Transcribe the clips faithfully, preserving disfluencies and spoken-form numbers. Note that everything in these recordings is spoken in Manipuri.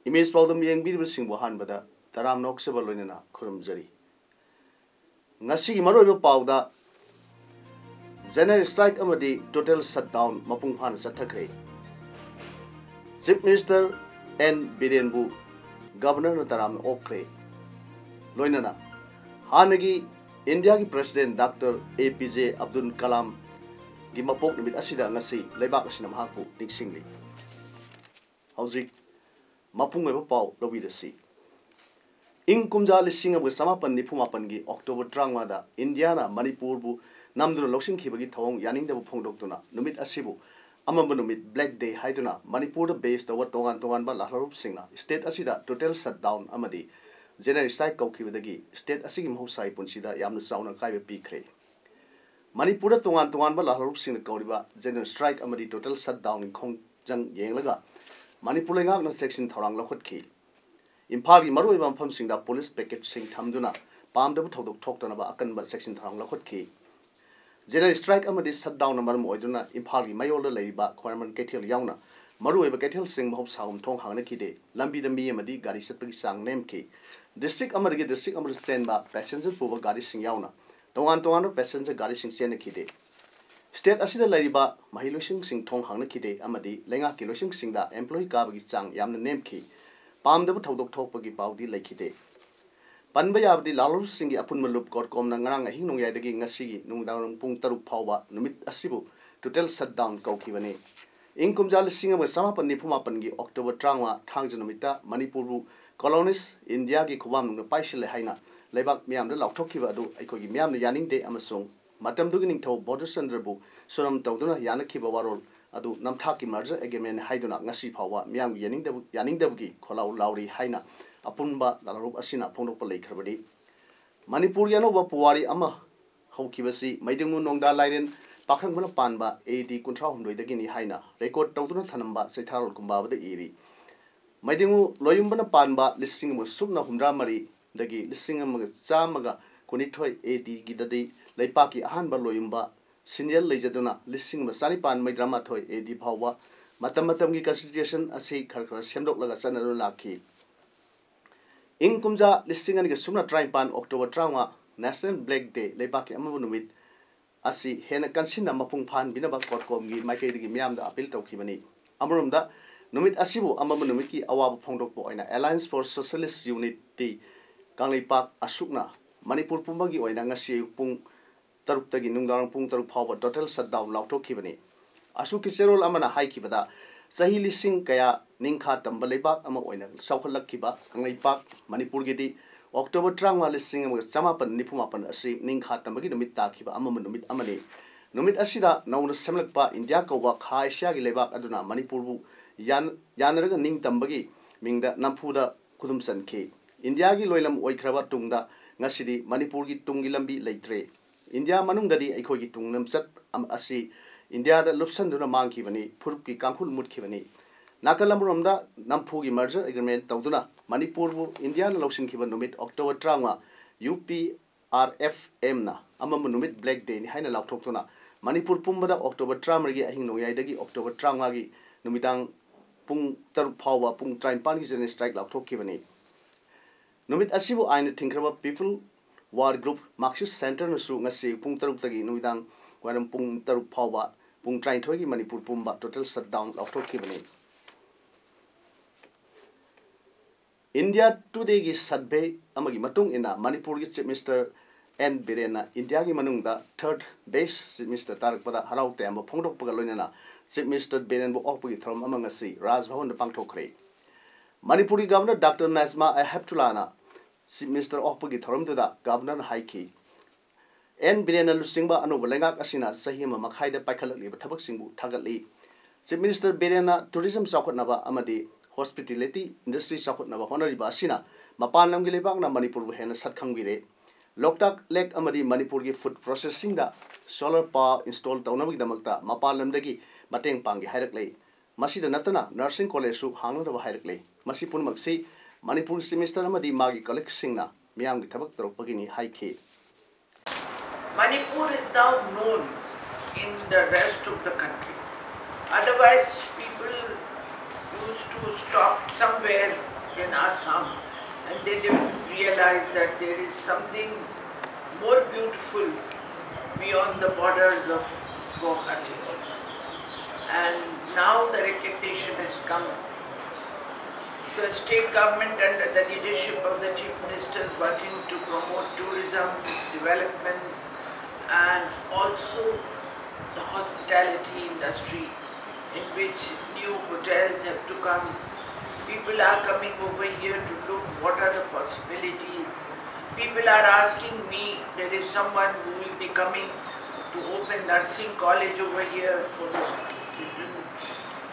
ꯏꯃꯦꯖ ꯄꯥꯎꯗꯝ ꯌꯦꯡꯕꯤꯔꯤꯕꯁꯤꯡꯕꯨ ꯑꯍꯥꯟꯕꯗ ꯇꯔꯥꯝꯅ ꯑꯣꯛꯆꯕ ꯂꯣꯏꯅꯅ ꯈꯨꯔꯨꯝꯖꯔꯤ꯫ ꯉꯁꯤꯒꯤ ꯃꯔꯨꯑꯣꯏꯕ ꯄꯥꯎꯗ, ꯖꯦꯅꯔꯦꯜ ꯁ꯭ꯇ꯭ꯔꯥꯏꯛ ꯑꯃꯗꯤ ꯇꯣꯇꯦꯜ ꯁꯠꯗꯥꯎꯟ ꯃꯄꯨꯡ ꯐꯥꯅ ꯆꯠꯊꯈ꯭ꯔꯦ꯫ ꯆꯤꯐ ꯃꯤꯅꯤꯁꯇꯔ ꯑꯦꯟ ꯕꯤꯔꯦꯟꯕꯨ ꯒꯕꯔꯅꯔꯅ ꯇꯔꯥꯝꯅ ꯑꯣꯛꯈ꯭ꯔꯦ꯫ ꯂꯣꯏꯅꯅ ꯍꯥꯟꯅꯒꯤ ꯏꯟꯗꯤꯌꯥꯒꯤ ꯄ꯭ꯔꯦꯁꯤꯗꯦꯟ ꯗꯥꯛꯇꯔ ꯑꯦ ꯄꯤ ꯖꯦ ꯑꯕꯗꯨꯜ ꯀꯂꯥꯝꯒꯤ ꯃꯄꯣꯛ ꯅꯨꯃꯤꯠ ꯑꯁꯤꯗ ꯉꯁꯤ ꯂꯩꯕꯥꯛ ꯑꯁꯤꯅ ꯃꯍꯥꯛꯄꯨ ꯅꯤꯡꯁꯤꯡꯂꯤ꯫ ꯍꯧꯖꯤꯛ ꯃꯄꯨꯡ ꯑꯣꯏꯕ ꯄꯥꯎ ꯂꯧꯕꯤꯔꯁꯤ꯫ ꯏꯪ ꯀꯨꯝꯖꯥ ꯂꯤꯁꯤꯡ ꯑꯃꯒ ꯆꯃꯥꯄꯟ ꯅꯤꯐꯨ ꯃꯥꯄꯟꯒꯤ ꯑꯣꯛꯇꯣꯕꯔ ꯇꯔꯥꯃꯉꯥꯗ ꯏꯟꯗꯤꯌꯥꯅ ꯃꯅꯤꯄꯨꯔꯕꯨ ꯅꯝꯗꯨꯅ ꯂꯧꯁꯤꯟꯈꯤꯕꯒꯤ ꯊꯧꯑꯣꯡ ꯌꯥꯅꯤꯡꯗꯕ ꯐꯣꯡꯗꯣꯛꯇꯨꯅ ꯅꯨꯃꯤꯠ ꯑꯁꯤꯕꯨ ꯑꯃꯝꯕ ꯅꯨꯃꯤꯠ, ꯕ꯭ꯂꯦꯛ ꯗꯦ, ꯍꯥꯏꯗꯨꯅ ꯃꯅꯤꯄꯨꯔꯗ ꯕꯦꯁ ꯇꯧꯕ ꯇꯣꯉꯥꯟ ꯇꯣꯉꯥꯟꯕ ꯂꯥꯜꯍꯧꯂꯨꯞꯁꯤꯡꯅ ꯁ꯭ꯇꯦꯠ ꯑꯁꯤꯗ ꯇꯣꯇꯦꯜ ꯁꯠꯗꯥꯎꯟ ꯑꯃꯗꯤ ꯖꯦꯅꯔꯦꯜ ꯁ꯭ꯇ꯭ꯔꯥꯏꯛ ꯀꯧꯈꯤꯕꯗꯒꯤ ꯁ꯭ꯇꯦꯠ ꯑꯁꯤꯒꯤ ꯃꯍꯧꯁꯥꯒꯤ ꯄꯨꯟꯁꯤꯗ ꯌꯥꯝꯅ ꯆꯥꯎꯅ ꯑꯀꯥꯏꯕ ꯄꯤꯈ꯭ꯔꯦ꯫ ꯃꯅꯤꯄꯨꯔꯗ ꯇꯣꯉꯥꯟ ꯇꯣꯉꯥꯟꯕ ꯂꯥꯜꯍꯧꯂꯨꯞꯁꯤꯡꯅ ꯀꯧꯔꯤꯕ ꯖꯦꯅꯔꯦꯜ ꯁ꯭ꯇ꯭ꯔꯥꯏꯛ ꯑꯃꯗꯤ ꯇꯣꯇꯦꯜ ꯁꯠꯗꯥꯎꯟꯒꯤ ꯈꯣꯡꯖꯪ ꯌꯦꯡꯂꯒ ꯃꯅꯤꯄꯨꯔ ꯂꯩꯉꯥꯛꯅ ꯆꯦꯛꯁꯤꯟ ꯊꯧꯔꯥꯡ ꯂꯧꯈꯠꯈꯤ꯫ ꯏꯝꯐꯥꯜꯒꯤ ꯃꯔꯨꯑꯣꯏꯕ ꯃꯐꯝꯁꯤꯡꯗ ꯄꯨꯂꯤꯁ ꯄꯤꯀꯦꯠꯁꯤꯡ ꯊꯝꯗꯨꯅ ꯄꯥꯝꯗꯕ ꯊꯧꯗꯣꯛ ꯊꯣꯛꯇꯅꯕ ꯑꯀꯟꯕ ꯆꯦꯛꯁꯤꯟ ꯊꯧꯔꯥꯡ ꯂꯧꯈꯠꯈꯤ꯫ ꯖꯦꯅꯔꯦꯜ ꯁ꯭ꯇ꯭ꯔꯥꯏꯛ ꯑꯃꯗꯤ ꯁꯠꯗꯥꯎꯟꯅ ꯃꯔꯝ ꯑꯣꯏꯗꯨꯅ ꯏꯝꯐꯥꯜꯒꯤ ꯃꯌꯣꯜꯗ ꯂꯩꯔꯤꯕ ꯈ꯭ꯋꯥꯏꯔꯝꯕꯟ ꯀꯩꯊꯦꯜ ꯌꯥꯎꯅ ꯃꯔꯨꯑꯣꯏꯕ ꯀꯩꯊꯦꯜꯁꯤꯡ ꯃꯍꯧꯁꯥꯒꯨꯝ ꯊꯣꯡ ꯍꯥꯡꯅꯈꯤꯗꯦ꯫ ꯂꯝꯕꯤꯗ ꯃꯤ ꯑꯃꯗꯤ ꯒꯥꯔꯤ ꯆꯠꯄꯒꯤ ꯆꯥꯡ ꯅꯦꯝꯈꯤ꯫ ꯗꯤꯁꯇ꯭ꯔꯤꯛ ꯑꯃꯗꯒꯤ ꯗꯤꯁꯇ꯭ꯔꯤꯛ ꯑꯃꯗ ꯆꯦꯟꯕ ꯄꯦꯁꯦꯟꯖꯔ ꯄꯨꯕ ꯒꯥꯔꯤꯁꯤꯡ ꯌꯥꯎꯅ ꯇꯣꯉꯥꯟ ꯇꯣꯉꯥꯟꯕ ꯄꯦꯁꯦꯟꯖꯔ ꯒꯥꯔꯤꯁꯤꯡ ꯆꯦꯟꯅꯈꯤꯗꯦ꯫ ꯁ꯭ꯇꯦꯠ ꯑꯁꯤꯗ ꯂꯩꯔꯤꯕ ꯃꯍꯩꯂꯣꯏꯁꯪꯁꯤꯡ ꯊꯣꯡ ꯍꯥꯡꯅꯈꯤꯗꯦ ꯑꯃꯗꯤ ꯂꯩꯉꯥꯛꯀꯤ ꯂꯣꯏꯁꯪꯁꯤꯡꯗ ꯑꯦꯝꯄ꯭ꯂꯣꯌꯤ ꯀꯥꯕꯒꯤ ꯆꯥꯡ ꯌꯥꯝꯅ ꯅꯦꯝꯈꯤ꯫ ꯄꯥꯝꯗꯕ ꯊꯧꯗꯣꯛ ꯊꯣꯛꯄꯒꯤ ꯄꯥꯎꯗꯤ ꯂꯩꯈꯤꯗꯦ꯫ ꯄꯟꯕ ꯌꯥꯕꯗꯤ ꯂꯥꯜꯍꯧꯂꯨꯞꯁꯤꯡꯒꯤ ꯑꯄꯨꯟꯕ ꯂꯨꯞ ꯀꯣꯔꯀꯣꯝꯅ ꯉꯔꯥꯡ ꯑꯍꯤꯡ ꯅꯣꯡꯌꯥꯏꯗꯒꯤ ꯉꯁꯤꯒꯤ ꯅꯨꯡꯗꯥꯡꯋꯥꯏꯔꯝ ꯄꯨꯡ ꯇꯔꯨꯛ ꯐꯥꯎꯕ ꯅꯨꯃꯤꯠ ꯑꯁꯤꯕꯨ ꯇꯣꯇꯦꯜ ꯁꯠꯗꯥꯎꯟ ꯀꯧꯈꯤꯕꯅꯤ꯫ ꯏꯪ ꯀꯨꯝꯖꯥ ꯂꯤꯁꯤꯡ ꯑꯃꯒ ꯆꯃꯥꯄꯟ ꯅꯤꯐꯨ ꯃꯥꯄꯟꯒꯤ ꯑꯣꯛꯇꯣꯕꯔ ꯇꯔꯥꯃꯉꯥ ꯊꯥꯡꯖ ꯅꯨꯃꯤꯠꯇ ꯃꯅꯤꯄꯨꯔꯕꯨ ꯀꯣꯂꯣꯅꯤꯁ ꯏꯟꯗꯤꯌꯥꯒꯤ ꯈꯨꯕꯥꯝꯅꯨꯡꯅ ꯄꯥꯏꯁꯤꯜꯂꯦ ꯍꯥꯏꯅ ꯂꯩꯕꯥꯛ ꯃꯤꯌꯥꯝꯗ ꯂꯥꯎꯊꯣꯛꯈꯤꯕ ꯑꯗꯨ ꯑꯩꯈꯣꯏꯒꯤ ꯃꯤꯌꯥꯝꯅ ꯌꯥꯅꯤꯡꯗꯦ ꯑꯃꯁꯨꯡ ꯃꯇꯝꯗꯨꯒꯤ ꯅꯤꯡꯊꯧ ꯕꯣꯙꯆꯟꯗ꯭ꯔꯕꯨ ꯁꯨꯔꯝ ꯇꯧꯗꯨꯅ ꯌꯥꯅꯈꯤꯕ ꯋꯥꯔꯣꯜ ꯑꯗꯨ ꯅꯝꯊꯥꯛꯀꯤ ꯃꯔꯖꯔ ꯑꯦꯒ꯭ꯔꯤꯃꯦꯟ ꯍꯥꯏꯗꯨꯅ ꯉꯁꯤ ꯐꯥꯎꯕ ꯃꯤꯌꯥꯝꯒꯤ ꯌꯥꯅꯤꯡꯗꯕ-, ꯌꯥꯅꯤꯡꯗꯕꯒꯤ ꯈꯣꯜꯂꯥꯎ ꯂꯥꯎꯔꯤ ꯍꯥꯏꯅ ꯑꯄꯨꯟꯕ ꯂꯥꯂꯣꯡ ꯑꯁꯤꯅ ꯐꯣꯡꯗꯣꯛꯄ ꯂꯩꯈ꯭ꯔꯕꯗꯤ, ꯃꯅꯤꯄꯨꯔꯒꯤ ꯑꯅꯧꯕ ꯄꯨꯋꯥꯔꯤ ꯑꯃ ꯍꯧꯈꯤꯕꯁꯤ ꯃꯩꯗꯤꯡꯉꯨ ꯅꯣꯡꯗꯥ ꯂꯥꯏꯔꯦꯟ ꯄꯥꯈꯪꯕꯅ ꯄꯥꯟꯕ A D ꯀꯨꯟꯊ꯭ꯔꯥ ꯍꯨꯝꯗꯣꯏꯗꯒꯤꯅꯤ ꯍꯥꯏꯅ ꯔꯦꯀꯣꯔꯗ ꯇꯧꯗꯨꯅ ꯊꯝꯂꯝꯕ ꯆꯩꯊꯥꯔꯣꯜ ꯀꯨꯝꯕꯥꯕꯗ ꯏꯔꯤ꯫ ꯃꯩꯗꯤꯡꯉꯨ ꯂꯣꯌꯨꯝꯕꯅ ꯄꯥꯟꯕ ꯂꯤꯁꯤꯡ ꯑꯃ ꯁꯨꯞꯅ ꯍꯨꯝꯗ꯭ꯔꯥ ꯃꯔꯤꯗꯒꯤ ꯂꯤꯁꯤꯡ ꯑꯃꯒ ꯆꯥꯝꯃꯒ ꯀꯨꯟꯅꯤꯊꯣꯏ A Dꯒꯤꯗꯗꯤ ꯂꯩꯄꯥꯛꯀꯤ ꯑꯍꯥꯟꯕ ꯂꯣꯌꯨꯝꯕ ꯁꯤꯅꯤꯌꯔ ꯂꯩꯖꯗꯨꯅ ꯂꯤꯁꯤꯡ ꯑꯃ ꯆꯥꯅꯤꯄꯥꯟ ꯃꯩꯗ꯭ꯔꯥ ꯃꯥꯊꯣꯏ A D ꯐꯥꯎꯕ ꯃꯇꯝ ꯃꯇꯝꯒꯤ ꯀꯟꯁꯇꯤꯇ꯭ꯌꯨꯁꯟ ꯑꯁꯤ ꯈꯔ ꯈꯔ ꯁꯦꯝꯗꯣꯛꯂꯒ ꯆꯠꯅꯗꯨꯅ ꯂꯥꯛꯈꯤ꯫ ꯏꯪ ꯀꯨꯝꯖꯥ ꯂꯤꯁꯤꯡ ꯑꯅꯤꯒ ꯁꯨꯞꯅ ꯇꯔꯥꯅꯤꯄꯥꯟ October ꯇꯔꯥꯃꯉꯥ National Black Day, ꯂꯩꯕꯥꯛꯀꯤ ꯑꯃꯝꯕ ꯅꯨꯃꯤꯠ ꯑꯁꯤ ꯍꯦꯟꯅ ꯀꯟꯁꯤꯟꯅ ꯃꯄꯨꯡ ꯐꯥꯍꯟꯕꯤꯅꯕ ꯀꯣꯔꯀꯣꯝꯒꯤ ꯃꯥꯏꯀꯩꯗꯒꯤ ꯃꯤꯌꯥꯝꯗ ꯑꯄꯤꯜ ꯇꯧꯈꯤꯕꯅꯤ꯫ ꯑꯃꯔꯣꯝꯗ, ꯅꯨꯃꯤꯠ ꯑꯁꯤꯕꯨ ꯑꯃꯝꯕ ꯅꯨꯃꯤꯠꯀꯤ ꯑꯋꯥꯕ ꯐꯣꯡꯗꯣꯛꯄ ꯑꯣꯏꯅ Alliance for Socialist Unity Kangleipak ꯑꯁꯨꯛꯅ Manipur ꯄꯨꯝꯕꯒꯤ ꯑꯣꯏꯅ ꯉꯁꯤ ꯑꯌꯨꯛ ꯄꯨꯡ ꯇꯔꯨꯛꯇꯒꯤ ꯅꯨꯡꯗꯥꯡ ꯄꯨꯡ ꯇꯔꯨꯛ ꯐꯥꯎꯕ total shutdown ꯂꯥꯎꯊꯣꯛꯈꯤꯕꯅꯤ꯫ ꯑꯁꯨꯛꯀꯤ ꯆꯦꯔꯣꯜ ꯑꯃꯅ ꯍꯥꯏꯈꯤꯕꯗ, ꯆꯍꯤ ꯂꯤꯁꯤꯡ ꯀꯌꯥ ꯅꯤꯡꯈꯥ ꯇꯝꯕ ꯂꯩꯕꯥꯛ ꯑꯃ ꯑꯣꯏꯅ ꯆꯥꯎꯈꯠꯂꯛꯈꯤꯕ ꯀꯪꯂꯩꯄꯥꯛ ꯃꯅꯤꯄꯨꯔꯒꯤꯗꯤ October ꯇꯔꯥꯃꯉꯥ, ꯂꯤꯁꯤꯡ ꯑꯃꯒ ꯆꯃꯥꯄꯟ ꯅꯤꯐꯨ ꯃꯥꯄꯟ ꯑꯁꯤ ꯅꯤꯡꯈꯥ ꯇꯝꯕꯒꯤ ꯅꯨꯃꯤꯠ ꯇꯥꯈꯤꯕ ꯑꯃꯝꯕ ꯅꯨꯃꯤꯠ ꯑꯃꯅꯤ꯫ ꯅꯨꯃꯤꯠ ꯑꯁꯤꯗ ꯅꯧꯅ ꯁꯦꯝꯂꯛꯄ ꯏꯟꯗꯤꯌꯥ ꯀꯧꯕ ꯈꯥ ꯑꯦꯁꯤꯌꯥꯒꯤ ꯂꯩꯕꯥꯛ ꯑꯗꯨꯅ ꯃꯅꯤꯄꯨꯔꯕꯨ ꯌꯥꯟ-, ꯌꯥꯅꯔꯒ ꯅꯤꯡꯇꯝꯕꯒꯤ ꯃꯤꯡꯗ ꯅꯝꯐꯨꯗ ꯈꯨꯗꯨꯝ ꯆꯟꯈꯤ꯫ ꯏꯟꯗꯤꯌꯥꯒꯤ ꯂꯣꯏꯂꯝ ꯑꯣꯏꯈ꯭ꯔꯕ ꯇꯨꯡꯗ ꯉꯁꯤꯗꯤ ꯃꯅꯤꯄꯨꯔꯒꯤ ꯇꯨꯡꯒꯤ ꯂꯝꯕꯤ ꯂꯩꯇ꯭ꯔꯦ꯫ ꯏꯟꯗꯤꯌꯥ ꯃꯅꯨꯡꯗꯗꯤ ꯑꯩꯈꯣꯏꯒꯤ ꯇꯨꯡ ꯂꯝꯆꯠ ꯑꯃ ꯑꯁꯤ ꯏꯟꯗꯤꯌꯥꯗ ꯂꯨꯞꯁꯟꯗꯨꯅ ꯃꯥꯡꯈꯤꯕꯅꯤ, ꯐꯨꯔꯨꯞꯀꯤ ꯀꯥꯡꯈꯨꯜ ꯃꯨꯠꯈꯤꯕꯅꯤ꯫ ꯅꯥꯀꯜ ꯑꯃꯔꯣꯝꯗ ꯅꯝꯐꯨꯒꯤ merger agreement ꯇꯧꯗꯨꯅ ꯃꯅꯤꯄꯨꯔꯕꯨ ꯏꯟꯗꯤꯌꯥꯅ ꯂꯧꯁꯤꯟꯈꯤꯕ ꯅꯨꯃꯤꯠ October ꯇꯔꯥꯃꯉꯥ, U P R F M ꯅ ꯑꯃꯝꯕ ꯅꯨꯃꯤꯠ, Black Day ꯅꯤ ꯍꯥꯏꯅ ꯂꯥꯎꯊꯣꯛꯇꯨꯅ ꯃꯅꯤꯄꯨꯔ ꯄꯨꯝꯕꯗ October ꯇꯔꯥꯃꯔꯤꯒꯤ ꯑꯍꯤꯡ ꯅꯣꯡꯌꯥꯏꯗꯒꯤ October ꯇꯔꯥꯃꯉꯥꯒꯤ ꯅꯨꯃꯤꯗꯥꯡ ꯄꯨꯡ ꯇꯔꯨꯛ ꯐꯥꯎꯕ ꯄꯨꯡ ꯇꯔꯥꯅꯤꯄꯥꯟꯒꯤ general strike ꯂꯥꯎꯊꯣꯛꯈꯤꯕꯅꯤ꯫ ꯅꯨꯃꯤꯠ ꯑꯁꯤꯕꯨ ꯑꯥꯏꯟꯅ ꯊꯤꯡꯈ꯭ꯔꯕ People War Group Marxist Centre ꯅꯁꯨ ꯉꯁꯤ ꯄꯨꯡ ꯇꯔꯨꯛꯇꯒꯤ ꯅꯨꯃꯤꯗꯥꯡ ꯋꯥꯏꯔꯝ ꯄꯨꯡ ꯇꯔꯨꯛ ꯐꯥꯎꯕ ꯄꯨꯡ ꯇꯔꯥꯅꯤꯊꯣꯏꯒꯤ ꯃꯅꯤꯄꯨꯔ ꯄꯨꯝꯕ total shutdown ꯂꯥꯎꯊꯣꯛꯈꯤꯕꯅꯤ꯫ India Today ꯒꯤ survey ꯑꯃꯒꯤ ꯃꯇꯨꯡ ꯏꯟꯅ, ꯃꯅꯤꯄꯨꯔꯒꯤ Chief Minister N ꯕꯤꯔꯦꯟꯅ ꯏꯟꯗꯤꯌꯥꯒꯤ ꯃꯅꯨꯡꯗ third best Chief Minister ꯇꯥꯔꯛꯄꯗ ꯍꯔꯥꯎ ꯇꯌꯥꯝꯕ ꯐꯣꯡꯗꯣꯛꯄꯒ ꯂꯣꯏꯅꯅ Chief Minister ꯕꯤꯔꯦꯟꯕꯨ ꯑꯣꯛꯄꯒꯤ ꯊꯧꯔꯝ ꯑꯃ ꯉꯁꯤ ꯔꯥꯖ ꯚꯕꯟꯗ ꯄꯥꯡꯊꯣꯛꯈ꯭ꯔꯦ꯫ ꯃꯅꯤꯄꯨꯔꯒꯤ Governor Doctor ꯅꯥꯖꯃꯥ ꯍꯦꯞꯇꯨꯂꯥꯅ Chief Minister ꯑꯣꯛꯄꯒꯤ ꯊꯧꯔꯝꯗꯨꯗ Governorꯅ ꯍꯥꯏꯈꯤ, ꯑꯦꯟ ꯕꯤꯔꯦꯟꯅ ꯂꯨꯆꯤꯡꯕ ꯑꯅꯧꯕ ꯂꯩꯉꯥꯛ ꯑꯁꯤꯅ ꯆꯍꯤ ꯑꯃ ꯃꯈꯥꯏꯗ ꯄꯥꯏꯈꯠꯂꯛꯂꯤꯕ ꯊꯕꯛꯁꯤꯡꯕꯨ ꯊꯥꯒꯠꯂꯤ꯫ Chief Minister ꯕꯤꯔꯦꯟꯅ tourism ꯆꯥꯎꯈꯠꯅꯕ ꯑꯃꯗꯤ hospitality industry ꯆꯥꯎꯈꯠꯅꯕ ꯍꯣꯠꯅꯔꯤꯕ ꯑꯁꯤꯅ ꯃꯄꯥꯟ ꯂꯝꯒꯤ ꯂꯩꯕꯥꯛꯅ ꯃꯅꯤꯄꯨꯔꯕꯨ ꯍꯦꯟꯅ ꯁꯛ ꯈꯪꯕꯤꯔꯦ꯫ ꯂꯣꯛꯇꯥꯛ ꯂꯦꯛ ꯑꯃꯗꯤ ꯃꯅꯤꯄꯨꯔꯒꯤ food processing ꯗ solar power install ꯇꯧꯅꯕꯒꯤꯗꯃꯛꯇ ꯃꯄꯥꯟ ꯂꯝꯗꯒꯤ ꯃꯇꯦꯡ ꯄꯥꯡꯒꯦ ꯍꯥꯏꯔꯛꯂꯦ꯫ ꯃꯁꯤꯗ ꯅꯠꯇꯅ nursing college ꯁꯨ ꯍꯥꯡꯅꯅꯕ ꯍꯥꯏꯔꯛꯂꯦ꯫ ꯃꯁꯤ ꯄꯨꯝꯅꯃꯛꯁꯤ ꯃꯅꯤꯄꯨꯔꯒꯤ Chief Minister ꯑꯃꯗꯤ ꯃꯥꯒꯤ colleague ꯁꯤꯡꯅ ꯃꯤꯌꯥꯝꯒꯤ ꯊꯕꯛ ꯇꯧꯔꯛꯄꯒꯤꯅꯤ ꯍꯥꯏꯈꯤ꯫ Manipur is now known in the rest of the country. Otherwise, people used to stop somewhere in Assam and they didn't realize that there is something more beautiful beyond the borders of Guwahati also. And now the recognition has come. The state government under the leadership of the Chief Minister is working to promote tourism, development, and also the hospitality industry, in which new hotels have to come. People are coming over here to look what are the possibilities. People are asking me, there is someone who will be coming to open nursing college over here for the students.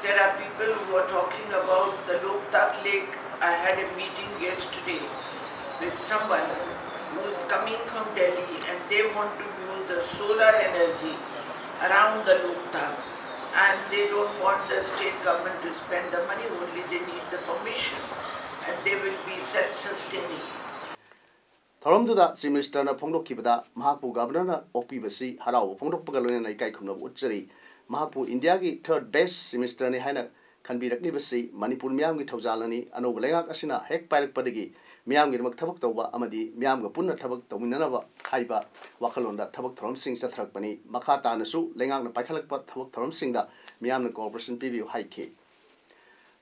There are people who are talking about the Loktak Lake. I had a meeting yesterday with someone who is coming from Delhi and they want to use the solar energy around the Loktak, and they don't want the state government to spend the money, only they need the permission and they will be self-sustaining. ꯊꯧꯔꯝꯗꯨꯗ Chief Minister ꯅ ꯐꯣꯡꯗꯣꯛꯈꯤꯕꯗ ꯃꯍꯥꯛꯄꯨ Governor ꯅ ꯑꯣꯛꯄꯤꯕꯁꯤ ꯍꯔꯥꯎꯕ ꯐꯣꯡꯗꯣꯛꯄꯒ ꯂꯣꯏꯅꯅ ꯏꯀꯥꯏ ꯈꯨꯝꯅꯕ ꯎꯠꯆꯔꯤ꯫ ꯃꯍꯥꯛꯄꯨ ꯏꯟꯗꯤꯌꯥꯒꯤ third best Chief Minister ꯅꯤ ꯍꯥꯏꯅ ꯈꯟꯕꯤꯔꯛꯂꯤꯕꯁꯤ ꯃꯅꯤꯄꯨꯔ ꯃꯤꯌꯥꯝꯒꯤ ꯊꯧꯖꯥꯜꯅꯅꯤ꯫ ꯑꯅꯧꯕ ꯂꯩꯉꯥꯛ ꯑꯁꯤꯅ ꯍꯦꯛ ꯄꯥꯏꯔꯛꯄꯗꯒꯤ ꯃꯤꯌꯥꯝꯒꯤꯗꯃꯛ ꯊꯕꯛ ꯇꯧꯕ ꯑꯃꯗꯤ ꯃꯤꯌꯥꯝꯒ ꯄꯨꯟꯅ ꯊꯕꯛ ꯇꯧꯃꯤꯟꯅꯅꯕ ꯍꯥꯏꯕ ꯋꯥꯈꯜꯂꯣꯟꯗ ꯊꯕꯛ ꯊꯧꯔꯝꯁꯤꯡ ꯆꯠꯊꯔꯛꯄꯅꯤ꯫ ꯃꯈꯥ ꯇꯥꯅꯁꯨ ꯂꯩꯉꯥꯛꯅ ꯄꯥꯏꯈꯠꯂꯛꯄ ꯊꯕꯛ ꯊꯧꯔꯝꯁꯤꯡꯗ ꯃꯤꯌꯥꯝꯅ cooperation ꯄꯤꯕꯤꯌꯨ ꯍꯥꯏꯈꯤ꯫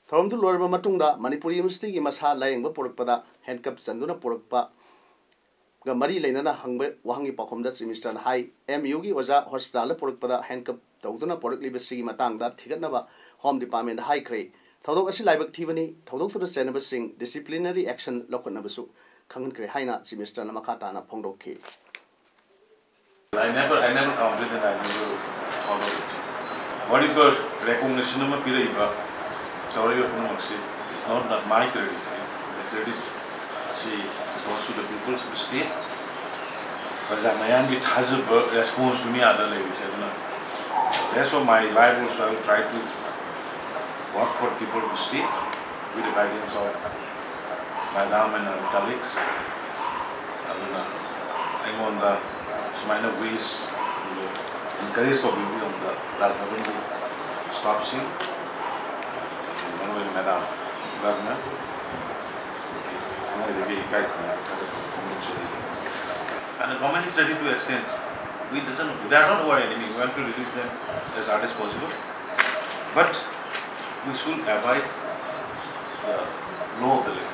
ꯊꯧꯔꯝꯗꯨ ꯂꯣꯏꯔꯕ ꯃꯇꯨꯡꯗ ꯃꯅꯤꯄꯨꯔ University ꯒꯤ ꯃꯁꯥ ꯂꯥꯌꯦꯡꯕ ꯄꯨꯔꯛꯄꯗ handcuff ꯆꯟꯗꯨꯅ ꯄꯨꯔꯛꯄꯒ ꯃꯔꯤ ꯂꯩꯅꯅ ꯍꯪꯕ ꯋꯥꯍꯪꯒꯤ ꯄꯥꯎꯈꯨꯝꯗ Chief Minister ꯅ ꯍꯥꯏ, M U ꯒꯤ ꯑꯣꯖꯥ hospital ꯗ ꯄꯨꯔꯛꯄꯗ handcuff ꯇꯧꯗꯨꯅ ꯄꯨꯔꯛꯂꯤꯕꯁꯤꯒꯤ ꯃꯇꯥꯡꯗ ꯊꯤꯒꯠꯅꯕ Home Department ꯗ ꯍꯥꯏꯈ꯭ꯔꯦ꯫ ꯊꯧꯗꯣꯛ ꯑꯁꯤ ꯂꯥꯏꯕꯛ ꯊꯤꯕꯅꯤ, ꯊꯧꯗꯣꯛꯇꯨꯗ ꯆꯦꯟꯅꯕꯁꯤꯡ disciplinary action ꯂꯧꯈꯠꯅꯕꯁꯨ ꯈꯪꯍꯟꯈ꯭ꯔꯦ ꯍꯥꯏꯅ Chief Minister ꯅ ꯃꯈꯥ ꯇꯥꯅ ꯐꯣꯡꯗꯣꯛꯈꯤ꯫ I never, I never counted and I never followed it. ꯋꯥꯔꯤꯕ recognition ꯑꯃ ꯄꯤꯔꯛꯏꯕ ꯇꯧꯔꯛꯏꯕ ꯄꯨꯝꯅꯃꯛꯁꯤ It's not that my credit. The credit, see, it goes to the people, to the state. ꯄ꯭ꯔꯖꯥ ꯃꯌꯥꯝꯒꯤ ꯊꯥꯖꯕ response ꯇꯨꯅꯤ ꯑꯥꯗ ꯂꯩꯔꯤꯁꯦ꯫ ꯑꯗꯨꯅ rest of my life also I will try to work for the people of the state with the guidance of Madam and her colleagues. ꯑꯗꯨꯅ ꯑꯩꯉꯣꯟꯗ ꯁꯨꯃꯥꯏꯅ wish, encourage ꯇꯧꯕꯤꯕꯒꯤꯗꯃꯛꯇ ꯔꯥꯖ ꯚꯕꯟꯒꯤ staff ꯁꯤꯡ, ꯃꯔꯨꯑꯣꯏꯅ Madam Governor, ꯊꯃꯣꯏꯗꯒꯤ ꯏꯀꯥꯏ ꯈꯨꯝꯅꯕ ꯊꯥꯒꯠꯄ ꯐꯣꯡꯗꯣꯛꯆꯔꯤ꯫ And the government is ready to extend. We doesn't, they are not our enemy. We want to release them as hard as possible. But we should abide the law of the land.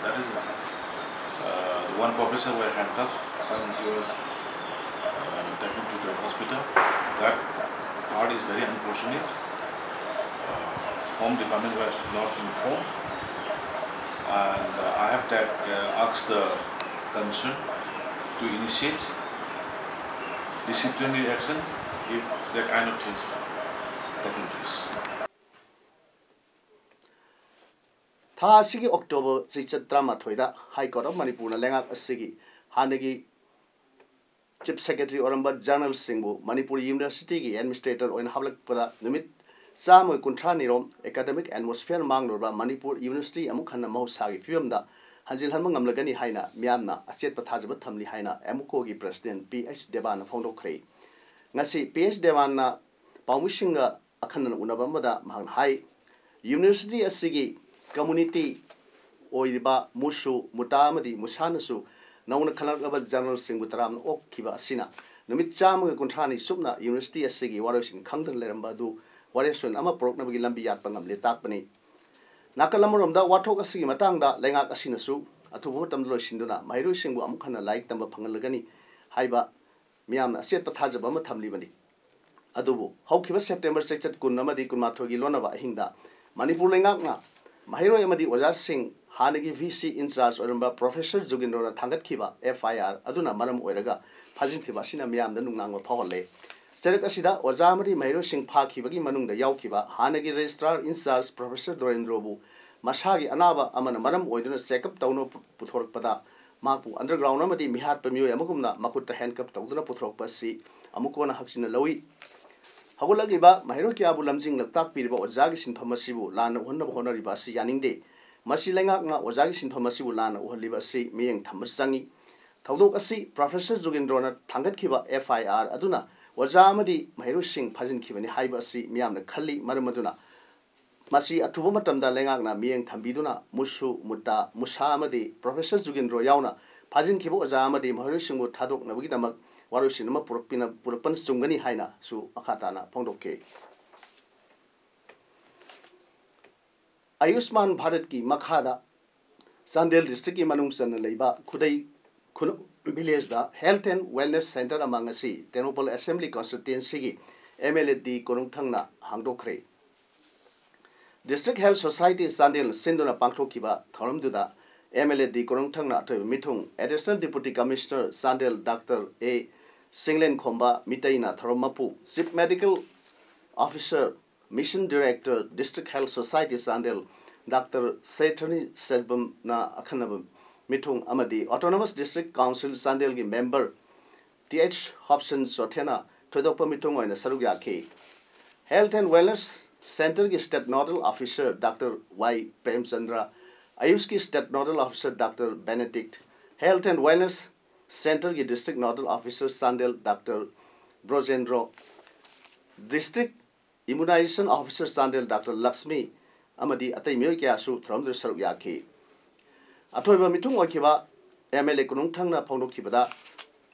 That is the thing. Uh, the one professor were handcuffed when he was uh, taken to the hospital. That part is very unfortunate. Uh, Home Department was not informed, and uh, I have ta- uh, asked the concern to initiate disciplinary action if that kind of things taking place. ꯊꯥ ꯑꯁꯤꯒꯤ ꯑꯣꯛꯇꯣꯕꯔ ꯆꯩꯆꯠ ꯇꯔꯥꯃꯥꯊꯣꯏꯗ High Court of ꯃꯅꯤꯄꯨꯔꯅ ꯂꯩꯉꯥꯛ ꯑꯁꯤꯒꯤ ꯍꯥꯟꯅꯒꯤ Chief Secretary ꯑꯣꯏꯔꯝꯕ ꯖꯔꯅꯦꯜꯁꯤꯡꯕꯨ ꯃꯅꯤꯄꯨꯔ ꯌꯨꯅꯤꯚꯔꯁꯤꯇꯤꯒꯤ administrator ꯑꯣꯏꯅ ꯍꯥꯞꯂꯛꯄꯗ ꯅꯨꯃꯤꯠ ꯆꯥꯝꯃꯒ ꯀꯨꯟꯊ꯭ꯔꯥꯅꯤꯔꯣꯝ academic atmosphere ꯃꯥꯡꯂꯨꯔꯕ ꯃꯅꯤꯄꯨꯔ ꯌꯨꯅꯤꯚꯔꯁꯤꯇꯤ ꯑꯃꯨꯛ ꯍꯟꯅ ꯃꯍꯧꯁꯥꯒꯤ ꯐꯤꯕꯝꯗ ꯍꯟꯖꯤꯜꯍꯟꯕ ꯉꯝꯂꯒꯅꯤ ꯍꯥꯏꯅ ꯃꯤꯌꯥꯝꯅ ꯑꯆꯦꯠꯄ ꯊꯥꯖꯕ ꯊꯝꯂꯤ ꯍꯥꯏꯅ ꯑꯦꯃꯨꯀꯣꯒꯤ president P H ꯗꯦꯕꯥꯟꯅ ꯐꯣꯡꯗꯣꯛꯈ꯭ꯔꯦ꯫ ꯉꯁꯤ P H ꯗꯦꯕꯥꯟꯅ ꯄꯥꯎꯃꯤꯁꯤꯡꯒ ꯑꯈꯟꯅꯅ ꯎꯅꯕ ꯑꯃꯗ ꯃꯍꯥꯛꯅ ꯍꯥꯏ, ꯌꯨꯅꯤꯚꯔꯁꯤꯇꯤ ꯑꯁꯤꯒꯤ community ꯑꯣꯏꯔꯤꯕ ꯃꯨꯁꯨ, ꯃꯨꯇꯥ ꯑꯃꯗꯤ ꯃꯨꯁꯥꯅꯁꯨ ꯅꯧꯅ ꯈꯜꯂꯛꯂꯕ ꯖꯔꯅꯦꯜꯁꯤꯡꯕꯨ ꯇꯔꯥꯝꯅ ꯑꯣꯛꯈꯤꯕ ꯑꯁꯤꯅ ꯅꯨꯃꯤꯠ ꯆꯥꯝꯃꯒ ꯀꯨꯟꯊ꯭ꯔꯥꯅꯤ ꯆꯨꯞꯅ ꯌꯨꯅꯤꯚꯔꯁꯤꯇꯤ ꯑꯁꯤꯒꯤ ꯋꯥꯔꯣꯏꯁꯤꯟ ꯈꯪꯗꯅ ꯂꯩꯔꯝꯕ ꯑꯗꯨ ꯋꯥꯔꯦꯞꯁꯣꯟ ꯑꯃ ꯄꯨꯔꯛꯅꯕꯒꯤ ꯂꯝꯕꯤ ꯌꯥꯠꯄ ꯉꯝꯂꯦ ꯇꯥꯛꯄꯅꯤ꯫ ꯅꯥꯀꯜ ꯑꯃꯔꯣꯝꯗ ꯋꯥꯊꯣꯛ ꯑꯁꯤꯒꯤ ꯃꯇꯥꯡꯗ ꯂꯩꯉꯥꯛ ꯑꯁꯤꯅꯁꯨ ꯑꯊꯨꯕ ꯃꯇꯝꯗ ꯂꯣꯏꯁꯤꯟꯗꯨꯅ ꯃꯍꯩꯔꯣꯏꯁꯤꯡꯕꯨ ꯑꯃꯨꯛ ꯍꯟꯅ ꯂꯥꯏꯔꯤꯛ ꯇꯝꯕ ꯐꯪꯍꯜꯂꯒꯅꯤ ꯍꯥꯏꯕ ꯃꯤꯌꯥꯝꯅ ꯑꯆꯦꯠꯄ ꯊꯥꯖꯕ ꯑꯃ ꯊꯝꯂꯤꯕꯅꯤ꯫ ꯑꯗꯨꯕꯨ ꯍꯧꯈꯤꯕ ꯁꯦꯞꯇꯦꯝꯕꯔ ꯆꯩꯆꯠ ꯀꯨꯟ ꯑꯃꯗꯤ ꯀꯨꯟꯃꯥꯊꯣꯏꯒꯤ ꯂꯣꯟꯅꯕ ꯑꯍꯤꯡꯗ ꯃꯅꯤꯄꯨꯔ ꯂꯩꯉꯥꯛꯅ ꯃꯍꯩꯔꯣꯏ ꯑꯃꯗꯤ ꯑꯣꯖꯥꯁꯤꯡ ꯍꯥꯟꯅꯒꯤ V C in charge ꯑꯣꯏꯔꯝꯕ professor ꯖꯨꯒꯤꯟꯗ꯭ꯔꯣꯅ ꯊꯥꯡꯒꯠꯈꯤꯕ F I R ꯑꯗꯨꯅ ꯃꯔꯝ ꯑꯣꯏꯔꯒ ꯐꯥꯖꯤꯟꯈꯤꯕ ꯑꯁꯤꯅ ꯃꯤꯌꯥꯝꯗ ꯅꯨꯡꯅꯥꯡꯕ ꯐꯥꯎꯍꯜꯂꯦ꯫ ꯆꯩꯔꯛ ꯑꯁꯤꯗ ꯑꯣꯖꯥ ꯑꯃꯗꯤ ꯃꯍꯩꯔꯣꯏꯁꯤꯡ ꯐꯥꯈꯤꯕꯒꯤ ꯃꯅꯨꯡꯗ ꯌꯥꯎꯈꯤꯕ ꯍꯥꯟꯅꯒꯤ registrar in charge professor ꯗꯣꯔꯦꯟꯗ꯭ꯔꯣꯕꯨ ꯃꯁꯥꯒꯤ ꯑꯅꯥꯕ ꯑꯃꯅ ꯃꯔꯝ ꯑꯣꯏꯗꯨꯅ ꯆꯦꯛꯑꯞ ꯇꯧꯅꯕ ꯄꯨ-, ꯄꯨꯊꯣꯔꯛꯄꯗ ꯃꯍꯥꯛꯄꯨ underground ꯑꯃꯗꯤ ꯃꯤꯍꯥꯠꯄ ꯃꯤꯑꯣꯏ ꯑꯃꯒꯨꯝꯅ ꯃꯈꯨꯠꯇ handcuff ꯇꯧꯗꯨꯅ ꯄꯨꯊꯣꯔꯛꯄ ꯑꯁꯤ ꯑꯃꯨꯛ ꯀꯣꯟꯅ ꯍꯛꯆꯤꯟꯅ ꯂꯧꯏ꯫ ꯍꯧꯒꯠꯂꯛꯂꯤꯕ ꯃꯍꯩꯔꯣꯏ ꯀꯌꯥꯕꯨ ꯂꯝꯖꯤꯡ ꯂꯝꯇꯥꯛꯄꯤꯔꯤꯕ ꯑꯣꯖꯥꯒꯤ ꯁꯤꯟꯐꯝ ꯑꯁꯤꯕꯨ ꯂꯥꯟꯅ ꯎꯍꯟꯅꯕ ꯍꯣꯠꯅꯔꯤꯕ ꯑꯁꯤ ꯌꯥꯅꯤꯡꯗꯦ꯫ ꯃꯁꯤ ꯂꯩꯉꯥꯛꯅ ꯑꯣꯖꯥꯒꯤ ꯁꯤꯟꯐꯝ ꯑꯁꯤꯕꯨ ꯂꯥꯟꯅ ꯎꯍꯜꯂꯤꯕ ꯑꯁꯤ ꯃꯤꯠꯌꯦꯡ ꯊꯝꯕ ꯆꯪꯏ꯫ ꯊꯧꯗꯣꯛ ꯑꯁꯤ Professor ꯖꯨꯒꯦꯟꯗ꯭ꯔꯣꯅ ꯊꯥꯡꯒꯠꯈꯤꯕ F I R ꯑꯗꯨꯅ ꯑꯣꯖꯥ ꯑꯃꯗꯤ ꯃꯍꯩꯔꯣꯏꯁꯤꯡ ꯐꯥꯖꯤꯟꯈꯤꯕꯅꯤ ꯍꯥꯏꯕ ꯑꯁꯤ ꯃꯤꯌꯥꯝꯅ ꯈꯜꯂꯤ꯫ ꯃꯔꯝ ꯑꯗꯨꯅ ꯃꯁꯤ ꯑꯊꯨꯕ ꯃꯇꯝꯗ ꯂꯩꯉꯥꯛꯅ ꯃꯤꯠꯌꯦꯡ ꯊꯝꯕꯤꯗꯨꯅ ꯃꯨꯁꯨ, ꯃꯨꯇꯥ, ꯃꯨꯁꯥ ꯑꯃꯗꯤ Professor ꯖꯨꯒꯦꯟꯗ꯭ꯔꯣ ꯌꯥꯎꯅ ꯐꯥꯖꯤꯟꯈꯤꯕ ꯑꯣꯖꯥ ꯑꯃꯗꯤ ꯃꯍꯩꯔꯣꯏꯁꯤꯡꯕꯨ ꯊꯥꯗꯣꯛꯅꯕꯒꯤꯗꯃꯛ ꯋꯥꯔꯣꯏꯁꯤꯟ ꯑꯃ ꯄꯨꯔꯛꯄꯤꯅ-, ꯄꯨꯔꯛꯄꯅ ꯆꯨꯝꯒꯅꯤ ꯍꯥꯏꯅꯁꯨ ꯃꯈꯥ ꯇꯥꯅ ꯐꯣꯡꯗꯣꯛꯈꯤ꯫ ꯑꯌꯨꯁꯃꯥꯟ ꯚꯥꯔꯠꯀꯤ ꯃꯈꯥꯗ ꯆꯥꯟꯗꯦꯜ districtꯀꯤ ꯃꯅꯨꯡ ꯆꯟꯅ ꯂꯩꯕ ꯈꯨꯗꯩ ꯈꯨꯅꯧ villageꯗ Health and Wellness Centre ꯑꯃ ꯉꯁꯤ Tengnoupal Assembly Constituencyꯒꯤ M L A D ꯀꯣꯅꯨꯡꯊꯪꯅ ꯍꯥꯡꯗꯣꯛꯈ꯭ꯔꯦ꯫ District Health Society ꯆꯥꯟꯗꯦꯜꯅ ꯁꯤꯟꯗꯨꯅ ꯄꯥꯡꯊꯣꯛꯈꯤꯕ ꯊꯧꯔꯝꯗꯨꯗ M L A D ꯀꯣꯅꯨꯡꯊꯪꯅ ꯑꯊꯣꯏꯕ ꯃꯤꯊꯨꯡ Additional Deputy Commissioner Chandel Doctor A ꯁꯤꯡꯂꯦꯟꯈꯣꯝꯕ ꯃꯤꯇꯩꯅ ꯊꯧꯔꯝ ꯃꯄꯨ, Chief Medical Officer, Mission Director, District Health Society Chandel Doctor ꯁꯦꯊꯅꯤ ꯁꯦꯜꯕꯝꯅ ꯑꯈꯟꯅꯕ ꯃꯤꯊꯨꯡ ꯑꯃꯗꯤ Autonomous District Council ꯆꯥꯟꯗꯦꯜꯒꯤ member Th Hobson ꯆꯣꯊꯦꯅ ꯊꯣꯏꯗꯣꯛꯄ ꯃꯤꯊꯨꯡ ꯑꯣꯏꯅ ꯁꯔꯨꯛ ꯌꯥꯈꯤ꯫ Health and Wellness Centreꯒꯤ State Nodal Officer Doctor Y Premchandra, AYUSꯀꯤ State Nodal Officer Doctor Benedict, Health and Wellness Centreꯒꯤ District Nodal Officer Chandel Doctor ꯕ꯭ꯔꯣꯖꯦꯟꯗ꯭ꯔꯣ, District Immunization Officer Chandel Doctor Lakshmi ꯑꯃꯗꯤ ꯑꯇꯩ ꯃꯤꯑꯣꯏ ꯀꯌꯥꯁꯨ ꯊꯧꯔꯝꯗꯨꯗ ꯁꯔꯨꯛ ꯌꯥꯈꯤ꯫ ꯑꯊꯣꯏꯕ ꯃꯤꯊꯨꯡ ꯑꯣꯏꯈꯤꯕ M L A ꯀꯣꯅꯨꯡꯊꯪꯅ ꯐꯣꯡꯗꯣꯛꯈꯤꯕꯗ,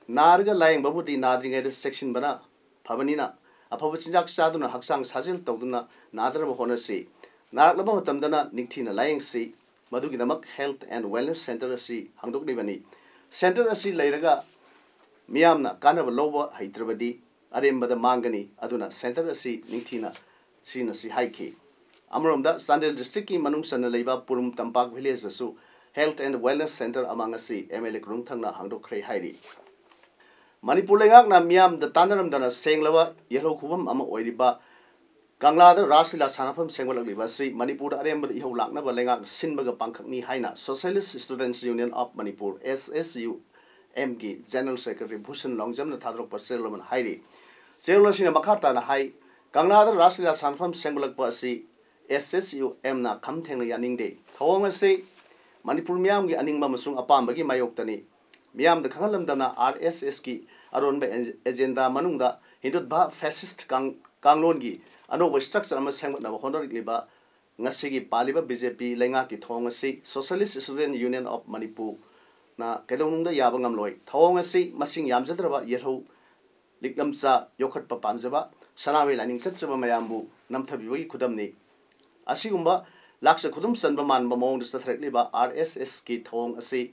ꯅꯥꯔꯒ ꯂꯥꯌꯦꯡꯕꯕꯨꯗꯤ ꯅꯥꯗ꯭ꯔꯤꯉꯩꯗ ꯆꯦꯛꯁꯤꯟꯕꯅ ꯐꯕꯅꯤꯅ, ꯑꯐꯕ ꯆꯤꯟꯖꯥꯛ ꯆꯥꯗꯨꯅ ꯍꯛꯆꯥꯡ ꯁꯥꯖꯦꯜ ꯇꯧꯗꯨꯅ ꯅꯥꯗꯅꯕ ꯍꯣꯠꯅꯁꯤ꯫ ꯅꯥꯔꯛꯂꯕ ꯃꯇꯝꯗꯅ ꯅꯤꯡꯊꯤꯅ ꯂꯥꯌꯦꯡꯁꯤ꯫ ꯃꯗꯨꯒꯤꯗꯃꯛ Health and Wellness Centre ꯑꯁꯤ ꯍꯥꯡꯗꯣꯛꯂꯤꯕꯅꯤ꯫ Centre ꯑꯁꯤ ꯂꯩꯔꯒ ꯃꯤꯌꯥꯝꯅ ꯀꯥꯟꯅꯕ ꯂꯧꯕ ꯍꯩꯇ꯭ꯔꯕꯗꯤ ꯑꯔꯦꯝꯕꯗ ꯃꯥꯡꯒꯅꯤ꯫ ꯑꯗꯨꯅ centre ꯑꯁꯤ ꯅꯤꯡꯊꯤꯅ ꯁꯤꯖꯤꯟꯅꯁꯤ ꯍꯥꯏꯈꯤ꯫ ꯑꯃꯔꯣꯝꯗ ꯆꯥꯟꯗꯦꯜ districtꯀꯤ ꯃꯅꯨꯡ ꯆꯟꯅ ꯂꯩꯕ ꯄꯨꯔꯨꯝ ꯇꯝꯄꯥꯛ villageꯇꯁꯨ Health and Wellness Centre ꯑꯃ ꯉꯁꯤ M L A ꯀꯣꯅꯨꯡꯊꯪꯅ ꯍꯥꯡꯗꯣꯛꯈ꯭ꯔꯦ ꯍꯥꯏꯔꯤ꯫ ꯃꯅꯤꯄꯨꯔ ꯂꯩꯉꯥꯛꯅ ꯃꯤꯌꯥꯝꯗ ꯇꯥꯟꯅꯔꯝꯗꯅ ꯁꯦꯡꯂꯕ ꯌꯦꯜꯍꯧ ꯈꯨꯕꯝ ꯑꯃ ꯑꯣꯏꯔꯤꯕ ꯀꯪꯂꯥꯗ ꯔꯥꯁ ꯂꯤꯂꯥ ꯁꯥꯟꯅꯐꯝ ꯁꯦꯝꯒꯠꯂꯛꯂꯤꯕ ꯑꯁꯤ ꯃꯅꯤꯄꯨꯔꯗ ꯑꯔꯦꯝꯕꯗ ꯏꯍꯧ ꯂꯥꯛꯅꯕ ꯂꯩꯉꯥꯛꯅ ꯁꯤꯟꯕꯒ ꯄꯥꯡꯈꯛꯅꯤ ꯍꯥꯏꯅ Socialist Students Union of Manipur, S S U M ꯒꯤ General Secretary ꯚꯨꯁꯟ ꯂꯣꯡꯖꯝꯅ ꯊꯥꯗꯣꯔꯛꯄ ꯆꯦꯔꯣꯜ ꯑꯃꯅ ꯍꯥꯏꯔꯤ꯫ ꯆꯦꯔꯣꯜ ꯑꯁꯤꯅ ꯃꯈꯥ ꯇꯥꯅ ꯍꯥꯏ, ꯀꯪꯂꯥꯗ ꯔꯥꯁ ꯂꯤꯂꯥ ꯁꯥꯟꯅꯐꯝ ꯁꯦꯝꯒꯠꯂꯛꯄ ꯑꯁꯤ S S U M ꯅ ꯈꯝ ꯊꯦꯡꯅ ꯌꯥꯅꯤꯡꯗꯦ꯫ ꯊꯧꯑꯣꯡ ꯑꯁꯤ ꯃꯅꯤꯄꯨꯔ ꯃꯤꯌꯥꯝꯒꯤ ꯑꯅꯤꯡꯕ ꯑꯃꯁꯨꯡ ꯑꯄꯥꯝꯕꯒꯤ ꯃꯥꯌꯣꯛꯇꯅꯤ꯫ ꯃꯤꯌꯥꯝꯗ ꯈꯪꯍꯜꯂꯝꯗꯅ R S S ꯀꯤ ꯑꯔꯣꯟꯕ ꯑꯦꯟ-, agenda ꯃꯅꯨꯡꯗ ꯍꯤꯟꯗꯨꯠꯚꯥ fascist ꯀꯥꯡ-, ꯀꯥꯡꯂꯣꯟꯒꯤ ꯑꯅꯧꯕ structure ꯑꯃ ꯁꯦꯝꯒꯠꯅꯕ ꯍꯣꯠꯅꯔꯛꯂꯤꯕ ꯉꯁꯤꯒꯤ ꯄꯥꯜꯂꯤꯕ B J P ꯂꯩꯉꯥꯛꯀꯤ ꯊꯧꯑꯣꯡ ꯑꯁꯤ Socialist Student Union of Manipur ꯅ ꯀꯩꯗꯧꯅꯨꯡꯗ ꯌꯥꯕ ꯉꯝꯂꯣꯏ꯫ ꯊꯧꯑꯣꯡ ꯑꯁꯤ ꯃꯁꯤꯡ ꯌꯥꯝꯖꯗ꯭ꯔꯕ ꯌꯦꯜꯍꯧ ꯂꯤꯛꯂꯝꯆꯥ ꯌꯣꯛꯈꯠꯄ ꯄꯥꯝꯖꯕ ꯁꯅꯥꯃꯍꯤ ꯂꯥꯏꯅꯤꯡ ꯆꯠꯆꯕ ꯃꯌꯥꯝꯕꯨ ꯅꯝꯊꯕꯤꯕꯒꯤ ꯈꯨꯗꯝꯅꯤ꯫ ꯑꯁꯤꯒꯨꯝꯕ ꯂꯥꯛꯆ ꯈꯨꯗꯨꯝ ꯆꯟꯕ ꯃꯥꯟꯕ ꯃꯑꯣꯡꯗ ꯆꯠꯊꯔꯛꯂꯤꯕ R S S ꯀꯤ ꯊꯧꯑꯣꯡ ꯑꯁꯤ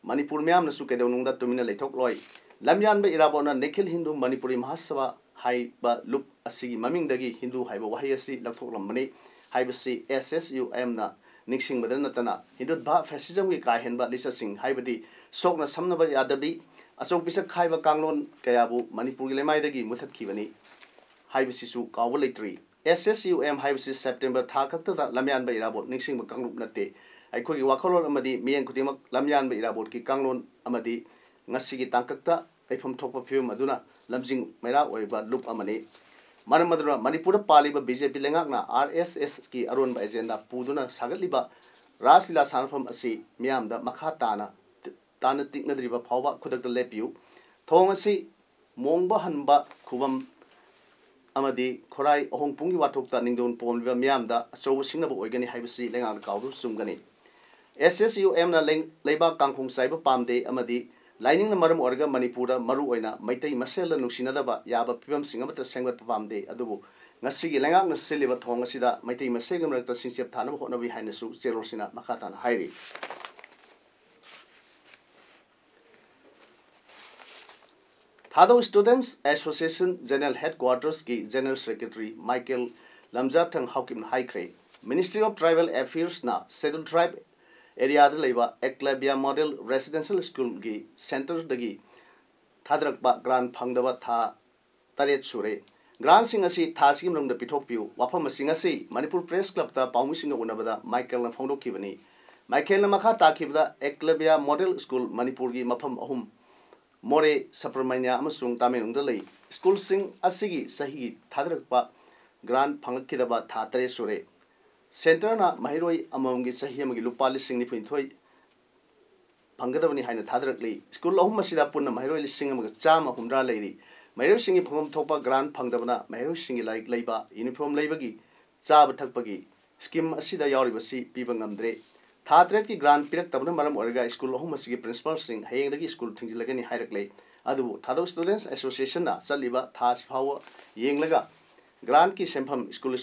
ꯃꯅꯤꯄꯨꯔ ꯃꯤꯌꯥꯝꯅꯁꯨ ꯀꯩꯗꯧꯅꯨꯡꯗ ꯇꯨꯃꯤꯟꯅ ꯂꯩꯊꯣꯛꯂꯣꯏ꯫ ꯂꯝꯌꯥꯟꯕ ꯏꯔꯥꯕꯣꯠꯅ ꯅꯤꯈꯤꯜ ꯍꯤꯟꯗꯨ ꯃꯅꯤꯄꯨꯔꯤ ꯃꯍꯥꯁꯚꯥ ꯍꯥꯏꯕ ꯂꯨꯞ ꯑꯁꯤꯒꯤ ꯃꯃꯤꯡꯗꯒꯤ ꯍꯤꯟꯗꯨ ꯍꯥꯏꯕ ꯋꯥꯍꯩ ꯑꯁꯤ ꯂꯧꯊꯣꯛꯂꯝꯕꯅꯤ ꯍꯥꯏꯕꯁꯤ S S U M ꯅ ꯅꯤꯡꯁꯤꯡꯕꯗ ꯅꯠꯇꯅ ꯍꯤꯟꯗꯨꯠꯚꯥ fascism ꯒꯤ ꯀꯥ ꯍꯦꯟꯕ ꯂꯤꯆꯠꯁꯤꯡ ꯍꯥꯏꯕꯗꯤ ꯁꯣꯛꯅ ꯁꯝꯅꯕ ꯌꯥꯗꯕꯤ, ꯑꯆꯧ ꯄꯤꯁꯛ ꯈꯥꯏꯕ ꯀꯥꯡꯂꯣꯟ ꯀꯌꯥꯕꯨ ꯃꯅꯤꯄꯨꯔꯒꯤ ꯂꯩꯃꯥꯏꯗꯒꯤ ꯃꯨꯊꯠꯈꯤꯕꯅꯤ ꯍꯥꯏꯕꯁꯤꯁꯨ ꯀꯥꯎꯕ ꯂꯩꯇ꯭ꯔꯤ꯫ S S U M ꯍꯥꯏꯕꯁꯤ September ꯊꯥ ꯈꯛꯇꯗ ꯂꯝꯌꯥꯟꯕ ꯏꯔꯥꯕꯣꯠ ꯅꯤꯡꯁꯤꯡꯕ ꯀꯥꯡꯂꯨꯞ ꯅꯠꯇꯦ꯫ ꯑꯩꯈꯣꯏꯒꯤ ꯋꯥꯈꯜꯂꯣꯟ ꯑꯃꯗꯤ ꯃꯤꯠꯌꯦꯡ ꯈꯨꯗꯤꯡꯃꯛ ꯂꯝꯌꯥꯟꯕ ꯏꯔꯥꯕꯣꯠꯀꯤ ꯀꯥꯡꯂꯣꯟ ꯑꯃꯗꯤ ꯉꯁꯤꯒꯤ ꯇꯥꯡꯀꯛꯇ ꯂꯩꯐꯝ ꯊꯣꯛꯄ ꯐꯤꯕꯝ ꯑꯗꯨꯅ ꯂꯝꯖꯤꯡ ꯃꯩꯔꯥ ꯑꯣꯏꯕ ꯂꯨꯞ ꯑꯃꯅꯤ꯫ ꯃꯔꯝ ꯑꯗꯨꯅ ꯃꯅꯤꯄꯨꯔꯗ ꯄꯥꯜꯂꯤꯕ B J P ꯂꯩꯉꯥꯛꯅ R S S ꯀꯤ ꯑꯔꯣꯟꯕ agenda ꯄꯨꯗꯨꯅ ꯁꯥꯒꯠꯂꯤꯕ ꯔꯥꯁ ꯂꯤꯂꯥ ꯁꯥꯟꯅꯐꯝ ꯑꯁꯤ ꯃꯤꯌꯥꯝꯗ ꯃꯈꯥ ꯇꯥꯅ ꯇꯥꯅ ꯇꯤꯛꯅꯗ꯭ꯔꯤꯕ ꯐꯥꯎꯕ ꯈꯨꯗꯛꯇ ꯂꯦꯞꯄꯤꯌꯨ꯫ ꯊꯧꯑꯣꯡ ꯑꯁꯤ ꯃꯣꯡꯕ ꯍꯟꯕ ꯈꯨꯕꯝ ꯑꯃꯗꯤ ꯈꯣꯔꯥꯏ ꯑꯍꯣꯡꯄꯨꯡꯒꯤ ꯋꯥꯊꯣꯛꯇ ꯅꯤꯡꯗꯣꯟ ꯄꯣꯝꯂꯤꯕ ꯃꯤꯌꯥꯝꯗ ꯑꯆꯧꯕ ꯁꯤꯡꯅꯕ ꯑꯣꯏꯒꯅꯤ ꯍꯥꯏꯕꯁꯤ ꯂꯩꯉꯥꯛꯅ ꯀꯥꯎꯗꯨꯅ ꯆꯨꯝꯒꯅꯤ꯫ S S U M ꯅ ꯂꯩ-, ꯂꯩꯕꯥꯛ ꯀꯥꯡꯈꯣꯡ ꯆꯥꯏꯕ ꯄꯥꯝꯗꯦ ꯑꯃꯗꯤ ꯂꯥꯏꯅꯤꯡꯅ ꯃꯔꯝ ꯑꯣꯏꯔꯒ ꯃꯅꯤꯄꯨꯔꯗ ꯃꯔꯨꯑꯣꯏꯅ ꯃꯩꯇꯩ ꯃꯁꯦꯜꯗ ꯅꯨꯡꯁꯤꯅꯗꯕ ꯌꯥꯕ ꯐꯤꯕꯝꯁꯤꯡ ꯑꯃꯠꯇ ꯁꯦꯝꯒꯠꯄ ꯄꯥꯝꯗꯦ꯫ ꯑꯗꯨꯕꯨ ꯉꯁꯤꯒꯤ ꯂꯩꯉꯥꯛꯅ ꯁꯤꯜꯂꯤꯕ ꯊꯧꯑꯣꯡ ꯑꯁꯤꯗ ꯃꯩꯇꯩ ꯃꯁꯦꯜꯒꯤ ꯃꯔꯛꯇ ꯁꯤꯡꯆꯦꯞ ꯊꯥꯅꯕ ꯍꯣꯠꯅꯕꯤ ꯍꯥꯏꯅꯁꯨ ꯆꯦꯔꯣꯜꯁꯤꯅ ꯃꯈꯥ ꯇꯥꯅ ꯍꯥꯏꯔꯤ꯫ ꯊꯥꯗꯧ Students Association General Headquarters ꯀꯤ General Secretary Michael ꯂꯝꯖꯥꯊꯪ ꯍꯥꯎꯀꯤꯞꯅ ꯍꯥꯏꯈ꯭ꯔꯦ, Ministry of Tribal Affairs ꯅ Scheduled Tribe area ꯗ ꯂꯩꯕ Eklavya Model Residential School ꯒꯤ center ꯗꯒꯤ ꯊꯥꯗꯔꯛꯄ grant ꯐꯪꯗꯕ ꯊꯥ ꯇꯔꯦꯠ ꯁꯨꯔꯦ꯫ ꯒ꯭ꯔꯥꯟꯁꯤꯡ ꯑꯁꯤ ꯊꯥ ꯑꯁꯤꯒꯤ ꯃꯅꯨꯡꯗ ꯄꯤꯊꯣꯛꯄꯤꯌꯨ꯫ ꯋꯥꯐꯝ ꯑꯁꯤꯡ ꯑꯁꯤ ꯃꯅꯤꯄꯨꯔ ꯄ꯭ꯔꯦꯁ ꯀ꯭ꯂꯕꯇ ꯄꯥꯎꯃꯤꯁꯤꯡꯒ ꯎꯅꯕꯗ ꯃꯥꯏꯀꯦꯜꯅ ꯐꯣꯡꯗꯣꯛꯈꯤꯕꯅꯤ꯫ ꯃꯥꯏꯀꯦꯜꯅ ꯃꯈꯥ ꯇꯥꯈꯤꯕꯗ, ꯑꯦꯀꯂꯕ꯭ꯌ ꯃꯣꯗꯦꯜ ꯁ꯭ꯀꯨꯜ ꯃꯅꯤꯄꯨꯔꯒꯤ ꯃꯐꯝ ꯑꯍꯨꯝ, ꯃꯣꯔꯦ, ꯁꯕꯔꯃꯅꯤꯌꯥ ꯑꯃꯁꯨꯡ ꯇꯃꯦꯡꯂꯣꯡꯗ ꯂꯩ꯫ ꯁ꯭ꯀꯨꯜꯁꯤꯡ ꯑꯁꯤꯒꯤ ꯆꯍꯤꯒꯤ ꯊꯥꯗꯔꯛꯄ ꯒ꯭ꯔꯥꯟ ꯐꯪꯂꯛꯈꯤꯗꯕ ꯊꯥ ꯇꯔꯦꯠ ꯁꯨꯔꯦ꯫ ꯁꯦꯟꯇꯔꯅ ꯃꯍꯩꯔꯣꯏ ꯑꯃꯃꯝꯒꯤ ꯆꯍꯤ ꯑꯃꯒꯤ ꯂꯨꯄꯥ ꯂꯤꯁꯤꯡ ꯅꯤꯐꯨꯅꯤꯊꯣꯏ ꯐꯪꯒꯗꯕꯅꯤ ꯍꯥꯏꯅ ꯊꯥꯗꯔꯛꯂꯤ꯫ ꯁ꯭ꯀꯨꯜ ꯑꯍꯨꯝ ꯑꯁꯤꯗ ꯄꯨꯟꯅ ꯃꯍꯩꯔꯣꯏ ꯂꯤꯁꯤꯡ ꯑꯃꯒ ꯆꯥꯝꯃ ꯍꯨꯝꯗ꯭ꯔꯥ ꯂꯩꯔꯤ꯫ ꯃꯍꯩꯔꯣꯏꯁꯤꯡꯒꯤ ꯐꯪꯐꯝ ꯊꯣꯛꯄ ꯒ꯭ꯔꯥꯟ ꯐꯪꯗꯕꯅ ꯃꯍꯩꯔꯣꯏꯁꯤꯡꯒꯤ ꯂꯥꯏꯔꯤꯛ ꯂꯩꯕ, ꯌꯨꯅꯤꯐꯣꯔꯝ ꯂꯩꯕꯒꯤ, ꯆꯥꯕ ꯊꯛꯄꯒꯤ ꯁ꯭ꯀꯤꯝ ꯑꯁꯤꯗ ꯌꯥꯎꯔꯤꯕꯁꯤ ꯄꯤꯕ ꯉꯝꯗ꯭ꯔꯦ꯫ ꯊꯥ ꯇꯔꯦꯠꯀꯤ ꯒ꯭ꯔꯥꯟ ꯄꯤꯔꯛꯇꯕꯅ ꯃꯔꯝ ꯑꯣꯏꯔꯒ ꯁ꯭ꯀꯨꯜ ꯑꯍꯨꯝ ꯑꯁꯤꯒꯤ ꯄ꯭ꯔꯤꯟꯁꯤꯄꯥꯜꯁꯤꯡ ꯍꯌꯦꯡꯗꯒꯤ ꯁ꯭ꯀꯨꯜ ꯊꯤꯡꯖꯤꯜꯂꯒꯅꯤ ꯍꯥꯏꯔꯛꯂꯦ꯫ ꯑꯗꯨꯕꯨ ꯊꯥꯗꯧ ꯁ꯭ꯇꯨꯗꯦꯟꯠꯁ ꯑꯦꯁꯣꯁꯤꯌꯦꯁꯟꯅ ꯆꯠꯂꯤꯕ ꯊꯥ ꯑꯁꯤ ꯐꯥꯎꯕ ꯌꯦꯡꯂꯒ ꯒ꯭ꯔꯥꯟꯠꯀꯤ ꯁꯦꯟꯐꯝ ꯁ꯭ꯀꯨꯜ,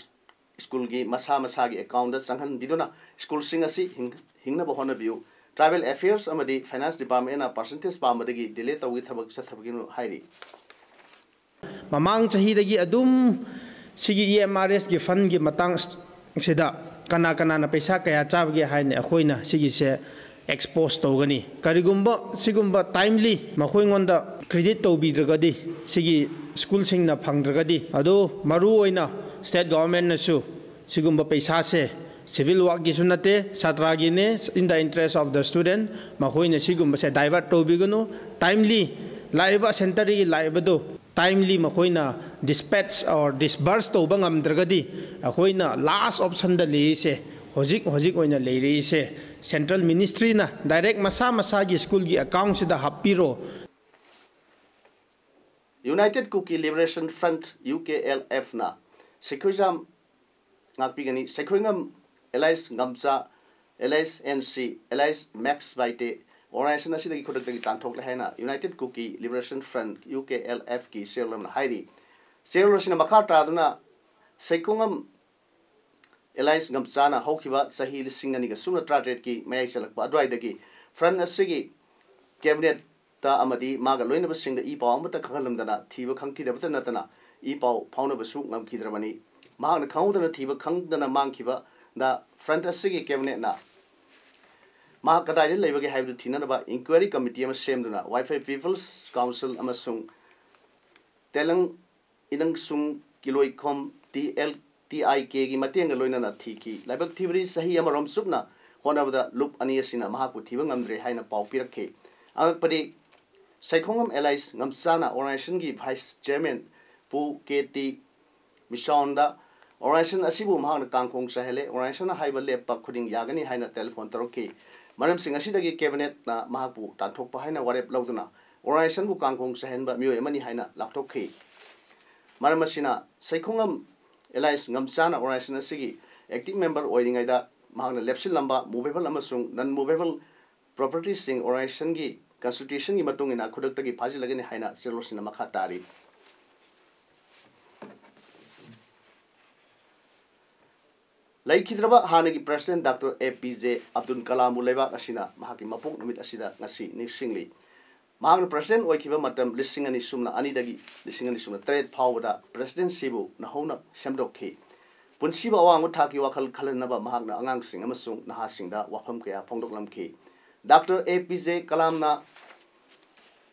ꯁ꯭ꯀꯨꯜꯒꯤ ꯃꯁꯥ ꯃꯁꯥꯒꯤ ꯑꯦꯀꯥꯎꯟꯗ ꯆꯪꯍꯟꯕꯤꯗꯨꯅ ꯁ꯭ꯀꯨꯜꯁꯤꯡ ꯑꯁꯤ ꯍꯤꯡ-, ꯍꯤꯡꯅꯕ ꯍꯣꯠꯅꯕꯤꯌꯨ꯫ ꯇ꯭ꯔꯥꯏꯕꯦꯜ ꯑꯦꯐꯤꯌꯔꯁ ꯑꯃꯗꯤ ꯐꯥꯏꯅꯥꯟꯁ ꯗꯤꯄꯥꯔꯠꯃꯦꯟꯅ ꯄꯥꯔꯁꯦꯟꯇꯦꯖ ꯄꯥꯝꯕꯗꯒꯤ ꯗꯤꯂꯦ ꯇꯧꯕꯒꯤ ꯊꯕꯛ ꯆꯠꯊꯕꯒꯤꯅꯣ ꯍꯥꯏꯔꯤ꯫ ꯃꯃꯥꯡ ꯆꯍꯤꯗꯒꯤ ꯑꯗꯨꯝ ꯁꯤꯒꯤ ꯏ ꯑꯦꯝ ꯑꯥꯔ ꯑꯦꯁꯀꯤ ꯐꯟꯒꯤ ꯃꯇꯥꯡꯁꯤꯗ ꯀꯅꯥ ꯀꯅꯥꯅ ꯄꯩꯁꯥ ꯀꯌꯥ ꯆꯥꯕꯒꯦ ꯍꯥꯏꯅ ꯑꯩꯈꯣꯏꯅ ꯁꯤꯒꯤꯁꯦ ꯑꯦꯛꯁꯄꯣꯖ ꯇꯧꯒꯅꯤ꯫ ꯀꯔꯤꯒꯨꯝꯕ ꯁꯤꯒꯨꯝꯕ ꯇꯥꯏꯝꯂꯤ ꯃꯈꯣꯏꯉꯣꯟꯗ ꯀ꯭ꯔꯦꯗꯤꯠ ꯇꯧꯕꯤꯗ꯭ꯔꯒꯗꯤ, ꯁꯤꯒꯤ ꯁ꯭ꯀꯨꯜꯁꯤꯡꯅ ꯐꯪꯗ꯭ꯔꯒꯗꯤ, ꯑꯗꯣ ꯃꯔꯨꯑꯣꯏꯅ ꯁ꯭ꯇꯦꯠ ꯒꯚꯔꯟꯃꯦꯟꯠꯅꯁꯨ ꯁꯤꯒꯨꯝꯕ ꯄꯩꯁꯥꯁꯦ ꯁꯤꯚꯤꯜ ꯋꯥꯔꯛꯀꯤꯁꯨ ꯅꯠꯇꯦ, ꯁꯥꯇ꯭ꯔꯒꯤꯅꯦ, in the interest of the student, ꯃꯈꯣꯏꯅ ꯁꯤꯒꯨꯝꯕꯁꯦ ꯗꯥꯏꯚꯔꯠ ꯇꯧꯕꯤꯒꯅꯨ꯫ ꯇꯥꯏꯝꯂꯤ ꯂꯥꯛꯏꯕ ꯁꯦꯟꯇꯔꯗꯒꯤ ꯂꯥꯛꯏꯕꯗꯣ ꯇꯥꯏꯝꯂꯤ ꯃꯈꯣꯏꯅ ꯗꯤꯁꯄꯦꯠꯁ ꯑꯣꯔ ꯗꯤꯁꯕꯔꯁ ꯇꯧꯕ ꯉꯝꯗ꯭ꯔꯒꯗꯤ, ꯑꯩꯈꯣꯏꯅ ꯂꯥꯁ ꯑꯣꯞꯁꯟꯗ ꯂꯩꯔꯤꯁꯦ, ꯍꯧꯖꯤꯛ ꯍꯧꯖꯤꯛ ꯑꯣꯏꯅ ꯂꯩꯔꯤꯁꯦ, ꯁꯦꯟꯇ꯭ꯔꯦꯜ ꯃꯤꯅꯤꯁꯇ꯭ꯔꯤꯅ ꯗꯥꯏꯔꯦꯛ ꯃꯁꯥ ꯃꯁꯥꯒꯤ ꯁ꯭ꯀꯨꯜꯒꯤ ꯑꯦꯀꯥꯎꯟꯁꯤꯗ ꯍꯥꯞꯄꯤꯔꯣ꯫ United Kuki Liberation Front, U K L ꯑꯦꯐꯅ ꯁꯦꯈꯣꯏꯖꯥꯝ ꯉꯥꯛꯄꯤꯒꯅꯤ꯫ ꯁꯦꯈꯣꯏꯉꯝ ꯑꯦꯂꯥꯏꯁ ꯉꯝꯆꯥ, alias N C, alias Max Baite organisation ꯑꯁꯤꯗꯒꯤ ꯈꯨꯗꯛꯇꯒꯤ ꯇꯥꯟꯊꯣꯛꯂꯦ ꯍꯥꯏꯅ United Kuki Liberation Front, U K L ꯑꯦꯐꯀꯤ ꯆꯦꯌꯔꯃꯦꯟ ꯑꯃꯅ ꯍꯥꯏꯔꯤ꯫ ꯆꯦꯌꯔꯃꯦꯟ ꯑꯁꯤꯅ ꯃꯈꯥ ꯇꯥꯗꯨꯅ ꯁꯦꯈꯣꯏꯉꯝ ꯑꯦꯂꯥꯏꯁ ꯉꯝꯆꯥꯅ ꯍꯧꯈꯤꯕ ꯆꯍꯤ ꯂꯤꯁꯤꯡ ꯑꯅꯤꯒ ꯁꯨꯞꯅ ꯇꯔꯥꯇꯔꯦꯠꯀꯤ ꯃꯌꯥꯏ ꯆꯜꯂꯛꯄ ꯑꯗꯨꯋꯥꯏꯗꯒꯤ ꯐ꯭ꯔꯟꯠ ꯑꯁꯤꯒꯤ ꯀꯦꯕꯤꯅꯦꯠꯇ ꯑꯃꯗꯤ ꯃꯥꯒ ꯂꯣꯏꯅꯕꯁꯤꯡꯗ ꯏ ꯄꯥꯎ ꯑꯃꯠꯇ ꯈꯪꯍꯜꯂꯝꯗꯅ ꯊꯤꯕ ꯈꯪꯈꯤꯗꯕꯇ ꯅꯠꯇꯅ ꯏ ꯄꯥꯎ ꯐꯥꯎꯅꯕꯁꯨ ꯉꯝꯈꯤꯗ꯭ꯔꯕꯅꯤ꯫ ꯃꯍꯥꯛꯅ ꯈꯪꯍꯧꯗꯅ ꯊꯤꯕ ꯈꯪꯗꯅ ꯃꯥꯡꯈꯤꯕꯗ ꯐ꯭ꯔꯟꯠ ꯑꯁꯤꯒꯤ ꯀꯦꯕꯤꯅꯦꯠꯅ ꯃꯍꯥꯛ ꯀꯗꯥꯏꯗ ꯂꯩꯕꯒꯦ ꯍꯥꯏꯕꯗꯨ ꯊꯤꯅꯅꯕ ꯏꯟꯀ꯭ꯋꯥꯏꯔꯤ ꯀꯃꯤꯇꯤ ꯑꯃ ꯁꯦꯝꯗꯨꯅ ꯋꯥꯏꯐꯥꯏ ꯄꯤꯄꯜꯁ ꯀꯥꯎꯟꯁꯤꯜ ꯑꯃꯁꯨꯡ ꯇꯦꯂꯪ ꯏꯅꯪꯁꯨꯡ ꯀꯤꯂꯣꯏꯈꯣꯝ ꯇꯤ ꯑꯦꯜ ꯇꯤ ꯑꯥꯏ ꯀꯦꯒꯤ ꯃꯇꯦꯡꯒ ꯂꯣꯏꯅꯅ ꯊꯤꯈꯤ꯫ ꯂꯥꯏꯕꯛ ꯊꯤꯕꯗꯤ ꯆꯍꯤ ꯑꯃꯔꯣꯝ ꯆꯨꯞꯅ ꯍꯣꯠꯅꯕꯗ ꯂꯨꯞ ꯑꯅꯤ ꯑꯁꯤꯅ ꯃꯍꯥꯛꯄꯨ ꯊꯤꯕ ꯉꯝꯗ꯭ꯔꯦ ꯍꯥꯏꯅ ꯄꯥꯎ ꯄꯤꯔꯛꯈꯤ꯫ ꯑꯉꯛꯄꯗꯤ ꯁꯩꯈꯣꯡꯉꯝ ꯑꯦꯂꯥꯏꯁ ꯉꯝꯆꯥꯅ ꯑꯣꯔꯒꯅꯥꯏꯖꯦꯁꯟꯒꯤ ꯚꯥꯏꯁ ꯆꯤꯌꯔꯃꯦꯟ ꯄꯨ ꯀꯦ ꯇꯤ ꯃꯤꯁꯥꯎꯟꯗ ꯑꯣꯔꯒꯅꯥꯏꯖꯦꯁꯟ ꯑꯁꯤꯕꯨ ꯃꯍꯥꯛꯅ ꯀꯥꯡꯈꯣꯡ ꯆꯥꯏꯍꯜꯂꯦ꯫ ꯑꯣꯔꯒꯅꯥꯏꯖꯦꯁꯟ ꯍꯥꯏꯕ ꯂꯦꯞꯄ ꯈꯨꯗꯤꯡ ꯌꯥꯒꯅꯤ ꯍꯥꯏꯅ ꯇꯦꯂꯤꯐꯣꯟ ꯇꯧꯔꯛꯈꯤ꯫ ꯃꯔꯝꯁꯤꯡ ꯑꯁꯤꯗꯒꯤ ꯀꯦꯕꯤꯅꯦꯠꯅ ꯃꯍꯥꯛꯄꯨ ꯇꯥꯟꯊꯣꯛꯄ ꯍꯥꯏꯅ ꯋꯥꯔꯦꯞ ꯂꯧꯗꯨꯅ ꯑꯣꯔꯒꯅꯥꯏꯖꯦꯁꯟꯕꯨ ꯀꯥꯡꯈꯣꯡ ꯆꯥꯏꯍꯟꯕ ꯃꯤꯑꯣꯏ ꯑꯃꯅꯤ ꯍꯥꯏꯅ ꯂꯥꯎꯊꯣꯛꯈꯤ꯫ ꯃꯔꯝ ꯑꯁꯤꯅ ꯁꯩꯈꯣꯡꯉꯝ ꯑꯦꯂꯥꯏꯁ ꯉꯝꯆꯥꯅ ꯑꯣꯔꯒꯅꯥꯏꯖꯦꯁꯟ ꯑꯁꯤꯒꯤ ꯑꯦꯛꯇꯤꯚ ꯃꯦꯝꯕꯔ ꯑꯣꯏꯔꯤꯉꯩꯗ ꯃꯍꯥꯛꯅ ꯂꯦꯞꯁꯤꯜꯂꯝꯕ ꯃꯨꯚꯦꯕꯜ ꯑꯃꯁꯨꯡ ꯅꯟ ꯃꯨꯚꯦꯕꯜ ꯄ꯭ꯔꯣꯄꯔꯇꯤꯁꯤꯡ ꯑꯣꯔꯒꯅꯥꯏꯖꯦꯁꯟꯒꯤ ꯀꯟꯁꯇꯤꯇ꯭ꯌꯨꯁꯟꯒꯤ ꯃꯇꯨꯡ ꯏꯟꯅ ꯈꯨꯗꯛꯇꯒꯤ ꯐꯥꯖꯤꯜꯂꯒꯅꯤ ꯍꯥꯏꯅ ꯆꯦꯔꯣꯜꯁꯤꯅ ꯃꯈꯥ ꯇꯥꯔꯤ꯫ ꯂꯩꯈꯤꯗ꯭ꯔꯕ ꯍꯥꯟꯅꯒꯤ ꯄ꯭ꯔꯦꯁꯤꯗꯦꯟꯠ ꯗꯥꯛꯇꯔ ꯑꯦ ꯄꯤ ꯖꯦ ꯑꯕꯗꯨꯜ ꯀꯂꯥꯝꯕꯨ ꯂꯩꯕꯥꯛ ꯑꯁꯤꯅ ꯃꯍꯥꯛꯀꯤ ꯃꯄꯣꯛ ꯅꯨꯃꯤꯠ ꯑꯁꯤꯗ ꯉꯁꯤ ꯅꯤꯡꯁꯤꯡꯂꯤ꯫ ꯃꯍꯥꯛꯅ ꯄ꯭ꯔꯦꯁꯤꯗꯦꯟꯠ ꯑꯣꯏꯈꯤꯕ ꯃꯇꯝ ꯂꯤꯁꯤꯡ ꯑꯅꯤ ꯁꯨꯞꯅ ꯑꯅꯤꯗꯒꯤ ꯂꯤꯁꯤꯡ ꯑꯅꯤ ꯁꯨꯞꯅ ꯇꯔꯦꯠ ꯐꯥꯎꯕꯗ ꯄ꯭ꯔꯦꯁꯤꯗꯦꯟꯁꯤꯕꯨ ꯅꯧꯍꯧꯅ ꯁꯦꯝꯗꯣꯛꯈꯤ꯫ ꯄꯨꯟꯁꯤꯕꯨ ꯑꯋꯥꯡꯕ ꯊꯥꯛꯀꯤ ꯋꯥꯈꯜ ꯈꯜꯍꯟꯅꯕ ꯃꯍꯥꯛꯅ ꯑꯉꯥꯡꯁꯤꯡ ꯑꯃꯁꯨꯡ ꯅꯍꯥꯁꯤꯡꯗ ꯋꯥꯐꯝ ꯀꯌꯥ ꯐꯣꯡꯗꯣꯛꯂꯝꯈꯤ꯫ ꯗꯥꯛꯇꯔ ꯑꯦ ꯄꯤ ꯖꯦ ꯀꯂꯥꯝꯅ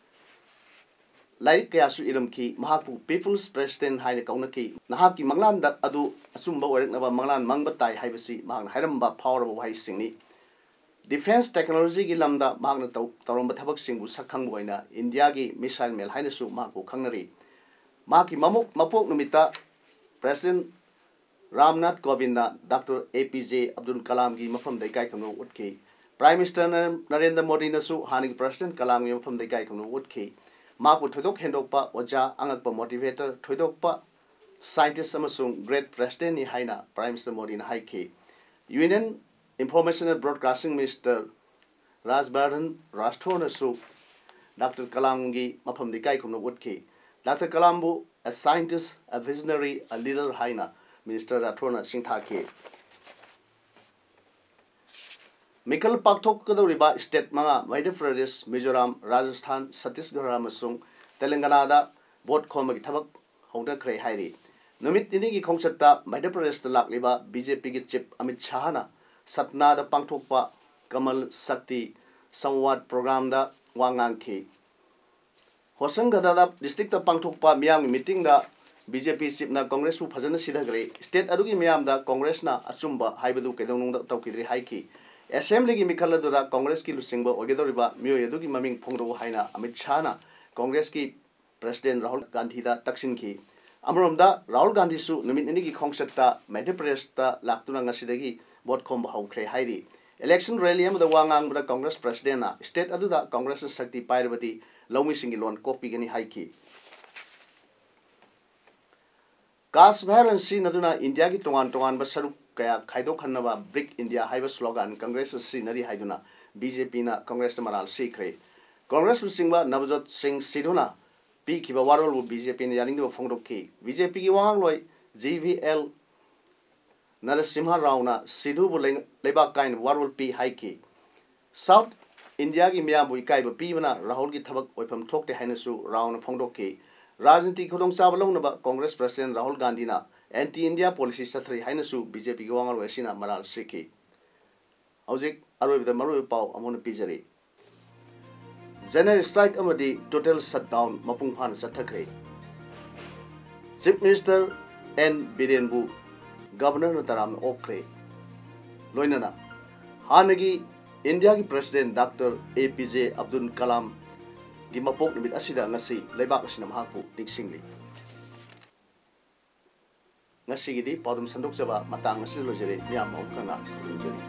ꯂꯥꯏꯔꯤꯛ ꯀꯌꯥꯁꯨ ꯏꯔꯝꯈꯤ꯫ ꯃꯍꯥꯛꯄꯨ ꯄꯤꯄꯜꯁ ꯄ꯭ꯔꯦꯁꯤꯗꯦꯟꯠ ꯍꯥꯏꯅ ꯀꯧꯅꯈꯤ꯫ ꯅꯍꯥꯛꯀꯤ ꯃꯪꯂꯥꯟꯗ ꯑꯗꯨ ꯑꯆꯨꯝꯕ ꯑꯣꯏꯔꯛꯅꯕ ꯃꯪꯂꯥꯟ ꯃꯪꯕ ꯇꯥꯏ ꯍꯥꯏꯕꯁꯤ ꯃꯍꯥꯛꯅ ꯍꯥꯏꯔꯝꯕ ꯐꯥꯎꯔꯕ ꯋꯥꯍꯩꯁꯤꯡꯅꯤ꯫ ꯗꯤꯐꯦꯟꯁ ꯇꯦꯛꯅꯣꯂꯣꯖꯤꯒꯤ ꯂꯝꯗ ꯃꯍꯥꯛꯅ ꯇꯧ-, ꯇꯧꯔꯝꯕ ꯊꯕꯛꯁꯤꯡꯕꯨ ꯁꯛꯈꯪꯕ ꯑꯣꯏꯅ ꯏꯟꯗꯤꯌꯥꯒꯤ ꯃꯤꯁꯥꯏꯜ ꯃꯦꯟ ꯍꯥꯏꯅꯁꯨ ꯃꯍꯥꯛꯄꯨ ꯈꯪꯅꯔꯤ꯫ ꯃꯍꯥꯛꯀꯤ ꯃꯃꯣꯛ-, ꯃꯄꯣꯛ ꯅꯨꯃꯤꯠꯇ ꯄ꯭ꯔꯦꯁꯤꯗꯦꯟꯠ ꯔꯥꯝꯅꯥꯊ ꯀꯣꯕꯤꯟꯗꯅ ꯗꯥꯛꯇꯔ ꯑꯦ ꯄꯤ ꯖꯦ ꯑꯕꯗꯨꯜ ꯀꯂꯥꯝꯒꯤ ꯃꯐꯝꯗ ꯏꯀꯥꯏ ꯈꯨꯝꯅꯕ ꯎꯠꯈꯤ꯫ ꯄ꯭ꯔꯥꯏꯝ ꯃꯤꯅꯤꯁꯇꯔ ꯅꯔꯦꯟ-, ꯅꯔꯦꯟꯗ꯭ꯔ ꯃꯣꯗꯤꯅꯁꯨ ꯍꯥꯟꯅꯒꯤ ꯄ꯭ꯔꯦꯁꯤꯗꯦꯟꯠ ꯀꯂꯥꯝꯒꯤ ꯃꯐꯝꯗ ꯏꯀꯥꯏ ꯈꯨꯝꯅꯕ ꯎꯠꯈꯤ꯫ ꯃꯍꯥꯛꯄꯨ ꯊꯣꯏꯗꯣꯛ ꯍꯦꯟꯗꯣꯛꯄ ꯑꯣꯖꯥ, ꯑꯉꯛꯄ ꯃꯣꯇꯤꯚꯦꯇꯔ, ꯊꯣꯏꯗꯣꯛꯄ ꯁꯥꯏꯟꯇꯤꯁ ꯑꯃꯁꯨꯡ ꯒ꯭ꯔꯦꯠ ꯄ꯭ꯔꯦꯁꯤꯗꯦꯟꯠꯅꯤ ꯍꯥꯏꯅ ꯄ꯭ꯔꯥꯏꯝ ꯃꯤꯅꯤꯁꯇꯔ ꯃꯣꯗꯤꯅ ꯍꯥꯏꯈꯤ꯫ Union information and broadcasting minister Rajyavardhan ꯔꯥꯊꯣꯔꯅꯁꯨ ꯗꯥꯛꯇꯔ ꯀꯂꯥꯝꯒꯤ ꯃꯐꯝꯗ ꯏꯀꯥꯏ ꯈꯨꯝꯅꯕ ꯎꯠꯈꯤ꯫ ꯗꯥꯛꯇꯔ ꯀꯂꯥꯝꯕꯨ "A scientist, a visionary, a leader" ꯍꯥꯏꯅ ꯃꯤꯅꯤꯁꯇꯔ ꯔꯥꯊꯣꯔꯅ ꯁꯤꯡꯊꯥꯈꯤ꯫ ꯃꯤꯈꯜ ꯄꯥꯡꯊꯣꯛꯀꯗꯧꯔꯤꯕ ꯁ꯭ꯇꯦꯠ ꯃꯉꯥ, ꯃꯙ꯭ꯌ ꯄ꯭ꯔꯗꯦꯁ, ꯃꯤꯖꯣꯔꯥꯝ, ꯔꯥꯖꯁꯊꯥꯟ, ꯁꯠꯇꯤꯁꯒꯔ ꯑꯃꯁꯨꯡ ꯇꯦꯂꯪꯒꯅꯥꯗ ꯚꯣꯠ ꯈꯣꯝꯕꯒꯤ ꯊꯕꯛ ꯍꯧꯅꯈ꯭ꯔꯦ ꯍꯥꯏꯔꯤ꯫ ꯅꯨꯃꯤꯠ ꯅꯤꯅꯤꯒꯤ ꯈꯣꯡꯆꯠꯇ ꯃꯙ꯭ꯌ ꯄ꯭ꯔꯗꯦꯁꯇ ꯂꯥꯛꯂꯤꯕ ꯕꯤ ꯖꯦ ꯄꯤꯒꯤ ꯆꯤꯐ ꯑꯃꯤꯠ ꯁꯥꯍꯅ ꯁꯠꯅꯥꯗ ꯄꯥꯡꯊꯣꯛꯄ ꯀꯃꯜ ꯁꯛꯇꯤ ꯁꯝꯋꯥꯗ ꯄ꯭ꯔꯣꯒ꯭ꯔꯥꯝꯗ ꯋꯥ ꯉꯥꯡꯈꯤ꯫ ꯍꯣꯁꯪꯒꯗꯥꯗ ꯗꯤꯁꯇ꯭ꯔꯤꯛꯇ ꯄꯥꯡꯊꯣꯛꯄ ꯃꯤꯌꯥꯝꯒꯤ ꯃꯤꯇꯤꯡꯗ ꯕꯤ ꯖꯦ ꯄꯤ ꯆꯤꯞꯅ ꯀꯣꯡꯒ꯭ꯔꯦꯁꯄꯨ ꯐꯖꯅ ꯁꯤꯊꯈ꯭ꯔꯦ꯫ ꯁ꯭ꯇꯦꯠ ꯑꯗꯨꯒꯤ ꯃꯤꯌꯥꯝꯗ ꯀꯣꯡꯒ꯭ꯔꯦꯁꯅ ꯑꯆꯨꯝꯕ ꯍꯥꯏꯕꯗꯨ ꯀꯩꯗꯧꯅꯨꯡꯗ ꯇꯧꯈꯤꯗ꯭ꯔꯤ ꯍꯥꯏꯈꯤ꯫ ꯑꯦꯁꯦꯝꯕ꯭ꯂꯤꯒꯤ ꯃꯤꯈꯜ ꯑꯗꯨꯗ ꯀꯣꯡꯒ꯭ꯔꯦꯁꯀꯤ ꯂꯨꯆꯤꯡꯕ ꯑꯣꯏꯒꯗꯧꯔꯤꯕ ꯃꯤꯑꯣꯏ ꯑꯗꯨꯒꯤ ꯃꯃꯤꯡ ꯐꯣꯡꯗꯣꯛꯎ ꯍꯥꯏꯅ ꯑꯃꯤꯠ ꯁꯥꯍꯅ ꯀꯣꯡꯒ꯭ꯔꯦꯁꯀꯤ ꯄ꯭ꯔꯦꯁꯤꯗꯦꯟ ꯔꯥꯍꯨꯜ ꯒꯥꯟꯙꯤꯗ ꯇꯛꯁꯤꯟꯈꯤ꯫ ꯑꯃꯔꯣꯝꯗ, ꯔꯥꯍꯨꯜ ꯒꯥꯟꯙꯤꯁꯨ ꯅꯨꯃꯤꯠ ꯅꯤꯅꯤꯒꯤ ꯈꯣꯡꯆꯠꯇ ꯃꯙ꯭ꯌ ꯄ꯭ꯔꯗꯦꯁꯇ ꯂꯥꯛꯇꯨꯅ ꯉꯁꯤꯗꯒꯤ ꯚꯣꯠ ꯈꯣꯝꯕ ꯍꯧꯈ꯭ꯔꯦ ꯍꯥꯏꯔꯤ꯫ ꯏꯂꯦꯛꯁꯟ ꯔꯦꯂꯤ ꯑꯃꯗ ꯋꯥ ꯉꯥꯡꯕꯗ ꯀꯣꯡꯒ꯭ꯔꯦꯁ ꯄ꯭ꯔꯦꯁꯤꯗꯦꯟꯅ ꯁ꯭ꯇꯦꯠ ꯑꯗꯨꯗ ꯀꯣꯡꯒ꯭ꯔꯦꯁꯅ ꯁꯛꯇꯤ ꯄꯥꯏꯔꯕꯗꯤ ꯂꯧꯃꯤꯁꯤꯡꯒꯤ ꯂꯣꯟ ꯀꯣꯛꯄꯤꯒꯅꯤ ꯍꯥꯏꯈꯤ꯫ ꯀꯥꯁ ꯚꯥꯏꯑꯣꯂꯦꯟꯁ ꯁꯤꯖꯤꯟꯅꯗꯨꯅ ꯏꯟꯗꯤꯌꯥꯒꯤ ꯇꯣꯉꯥꯟ ꯇꯣꯉꯥꯟꯕ ꯁꯔꯨꯛ ꯀꯌꯥ ꯈꯥꯏꯗꯣꯛꯍꯟꯅꯕ ꯕ꯭ꯔꯤꯛ ꯏꯟꯗꯤꯌꯥ ꯍꯥꯏꯕ ꯁ꯭ꯂꯣꯒꯥꯟ ꯀꯪꯒ꯭ꯔꯦꯁꯅ ꯁꯤꯖꯤꯟꯅꯔꯤ ꯍꯥꯏꯗꯨꯅ ꯕꯤ ꯖꯦ ꯄꯤꯅ ꯀꯪꯒ꯭ꯔꯦꯁꯇ ꯃꯔꯥꯜ ꯁꯤꯈ꯭ꯔꯦ꯫ ꯀꯪꯒ꯭ꯔꯦꯁ ꯂꯨꯆꯤꯡꯕ ꯅꯕꯖꯣꯠ ꯁꯤꯡ ꯁꯤꯙꯨꯅ ꯄꯤꯈꯤꯕ ꯋꯥꯔꯣꯜꯕꯨ ꯕꯤ ꯖꯦ ꯄꯤꯅ ꯌꯥꯅꯤꯡꯗꯕ ꯐꯣꯡꯗꯣꯛꯈꯤ꯫ ꯕꯤ ꯖꯦ ꯄꯤꯒꯤ ꯋꯥꯉꯥꯡꯂꯣꯏ ꯖꯤ ꯚꯤ ꯑꯦꯜ ꯅꯔꯁꯤꯝꯍ ꯔꯥꯎꯅ ꯁꯤꯙꯨꯕꯨ ꯂꯩ-, ꯂꯩꯕꯥꯛ ꯀꯥꯏꯅꯕ ꯋꯥꯔꯣꯜ ꯄꯤ ꯍꯥꯏꯈꯤ꯫ ꯁꯥꯎꯠ ꯏꯟꯗꯤꯌꯥꯒꯤ ꯃꯤꯌꯥꯝꯕꯨ ꯏꯀꯥꯏꯕ ꯄꯤꯕꯅ ꯔꯥꯍꯨꯜꯒꯤ ꯊꯕꯛ ꯑꯣꯏꯐꯝ ꯊꯣꯛꯇꯦ ꯍꯥꯏꯅꯁꯨ ꯔꯥꯎꯅ ꯐꯣꯡꯗꯣꯛꯈꯤ꯫ ꯔꯥꯖꯅꯤꯇꯤ ꯈꯨꯗꯣꯡꯆꯥꯕ ꯂꯧꯅꯕ ꯀꯣꯡꯒ꯭ꯔꯦꯁ ꯄ꯭ꯔꯁꯤꯗꯦꯟ ꯔꯥꯍꯨꯜ ꯒꯥꯟꯙꯤꯅ ꯑꯦꯟꯇꯤ ꯏꯟꯗꯤꯌꯥ ꯄꯣꯂꯤꯁꯤ ꯆꯠꯊꯔꯤ ꯍꯥꯏꯅꯁꯨ ꯕꯤ ꯖꯦ ꯄꯤꯒꯤ ꯋꯥꯉꯥꯡꯂꯣꯏ ꯑꯁꯤꯅ ꯃꯔꯥꯜ ꯁꯤꯈꯤ꯫ ꯍꯧꯖꯤꯛ ꯑꯔꯣꯏꯕꯗ ꯃꯔꯨꯑꯣꯏꯕ ꯄꯥꯎ ꯑꯃꯨꯛ ꯍꯟꯅ ꯄꯤꯖꯔꯤ꯫ ꯖꯦꯅꯔꯦꯜ ꯁ꯭ꯇ꯭ꯔꯥꯏꯛ ꯑꯃꯗꯤ ꯇꯣꯇꯦꯜ ꯁꯠꯗꯥꯎꯟ ꯃꯄꯨꯡ ꯐꯥꯅ ꯆꯠꯊꯈ꯭ꯔꯦ꯫ ꯆꯤꯐ ꯃꯤꯅꯤꯁꯇꯔ ꯑꯦꯟ ꯕꯤꯔꯦꯟꯕꯨ ꯒꯕꯔꯅꯔꯅ ꯇꯔꯥꯝꯅ ꯑꯣꯛꯈ꯭ꯔꯦ꯫ ꯂꯣꯏꯅꯅ ꯍꯥꯟꯅꯒꯤ ꯏꯟꯗꯤꯌꯥꯒꯤ ꯄ꯭ꯔꯦꯁꯤꯗꯦꯟ ꯗꯥꯛꯇꯔ ꯑꯦ ꯄꯤ ꯖꯦ ꯑꯕꯗꯨꯜ ꯀꯂꯥꯝꯒꯤ ꯃꯄꯣꯛ ꯅꯨꯃꯤꯠ ꯑꯁꯤꯗ ꯉꯁꯤ ꯂꯩꯕꯥꯛ ꯑꯁꯤꯅ ꯃꯍꯥꯛꯄꯨ ꯅꯤꯡꯁꯤꯡꯂꯤ꯫ ꯉꯁꯤꯒꯤꯗꯤ ꯄꯥꯎꯗꯝ ꯁꯟꯗꯣꯛꯆꯕ ꯃꯇꯥꯡ ꯑꯁꯤꯗ ꯂꯣꯏꯖꯔꯦ꯫ ꯃꯤꯌꯥꯝ ꯑꯃꯨꯛ ꯍꯟꯅ ꯈꯨꯔꯨꯝꯖꯔꯤ꯫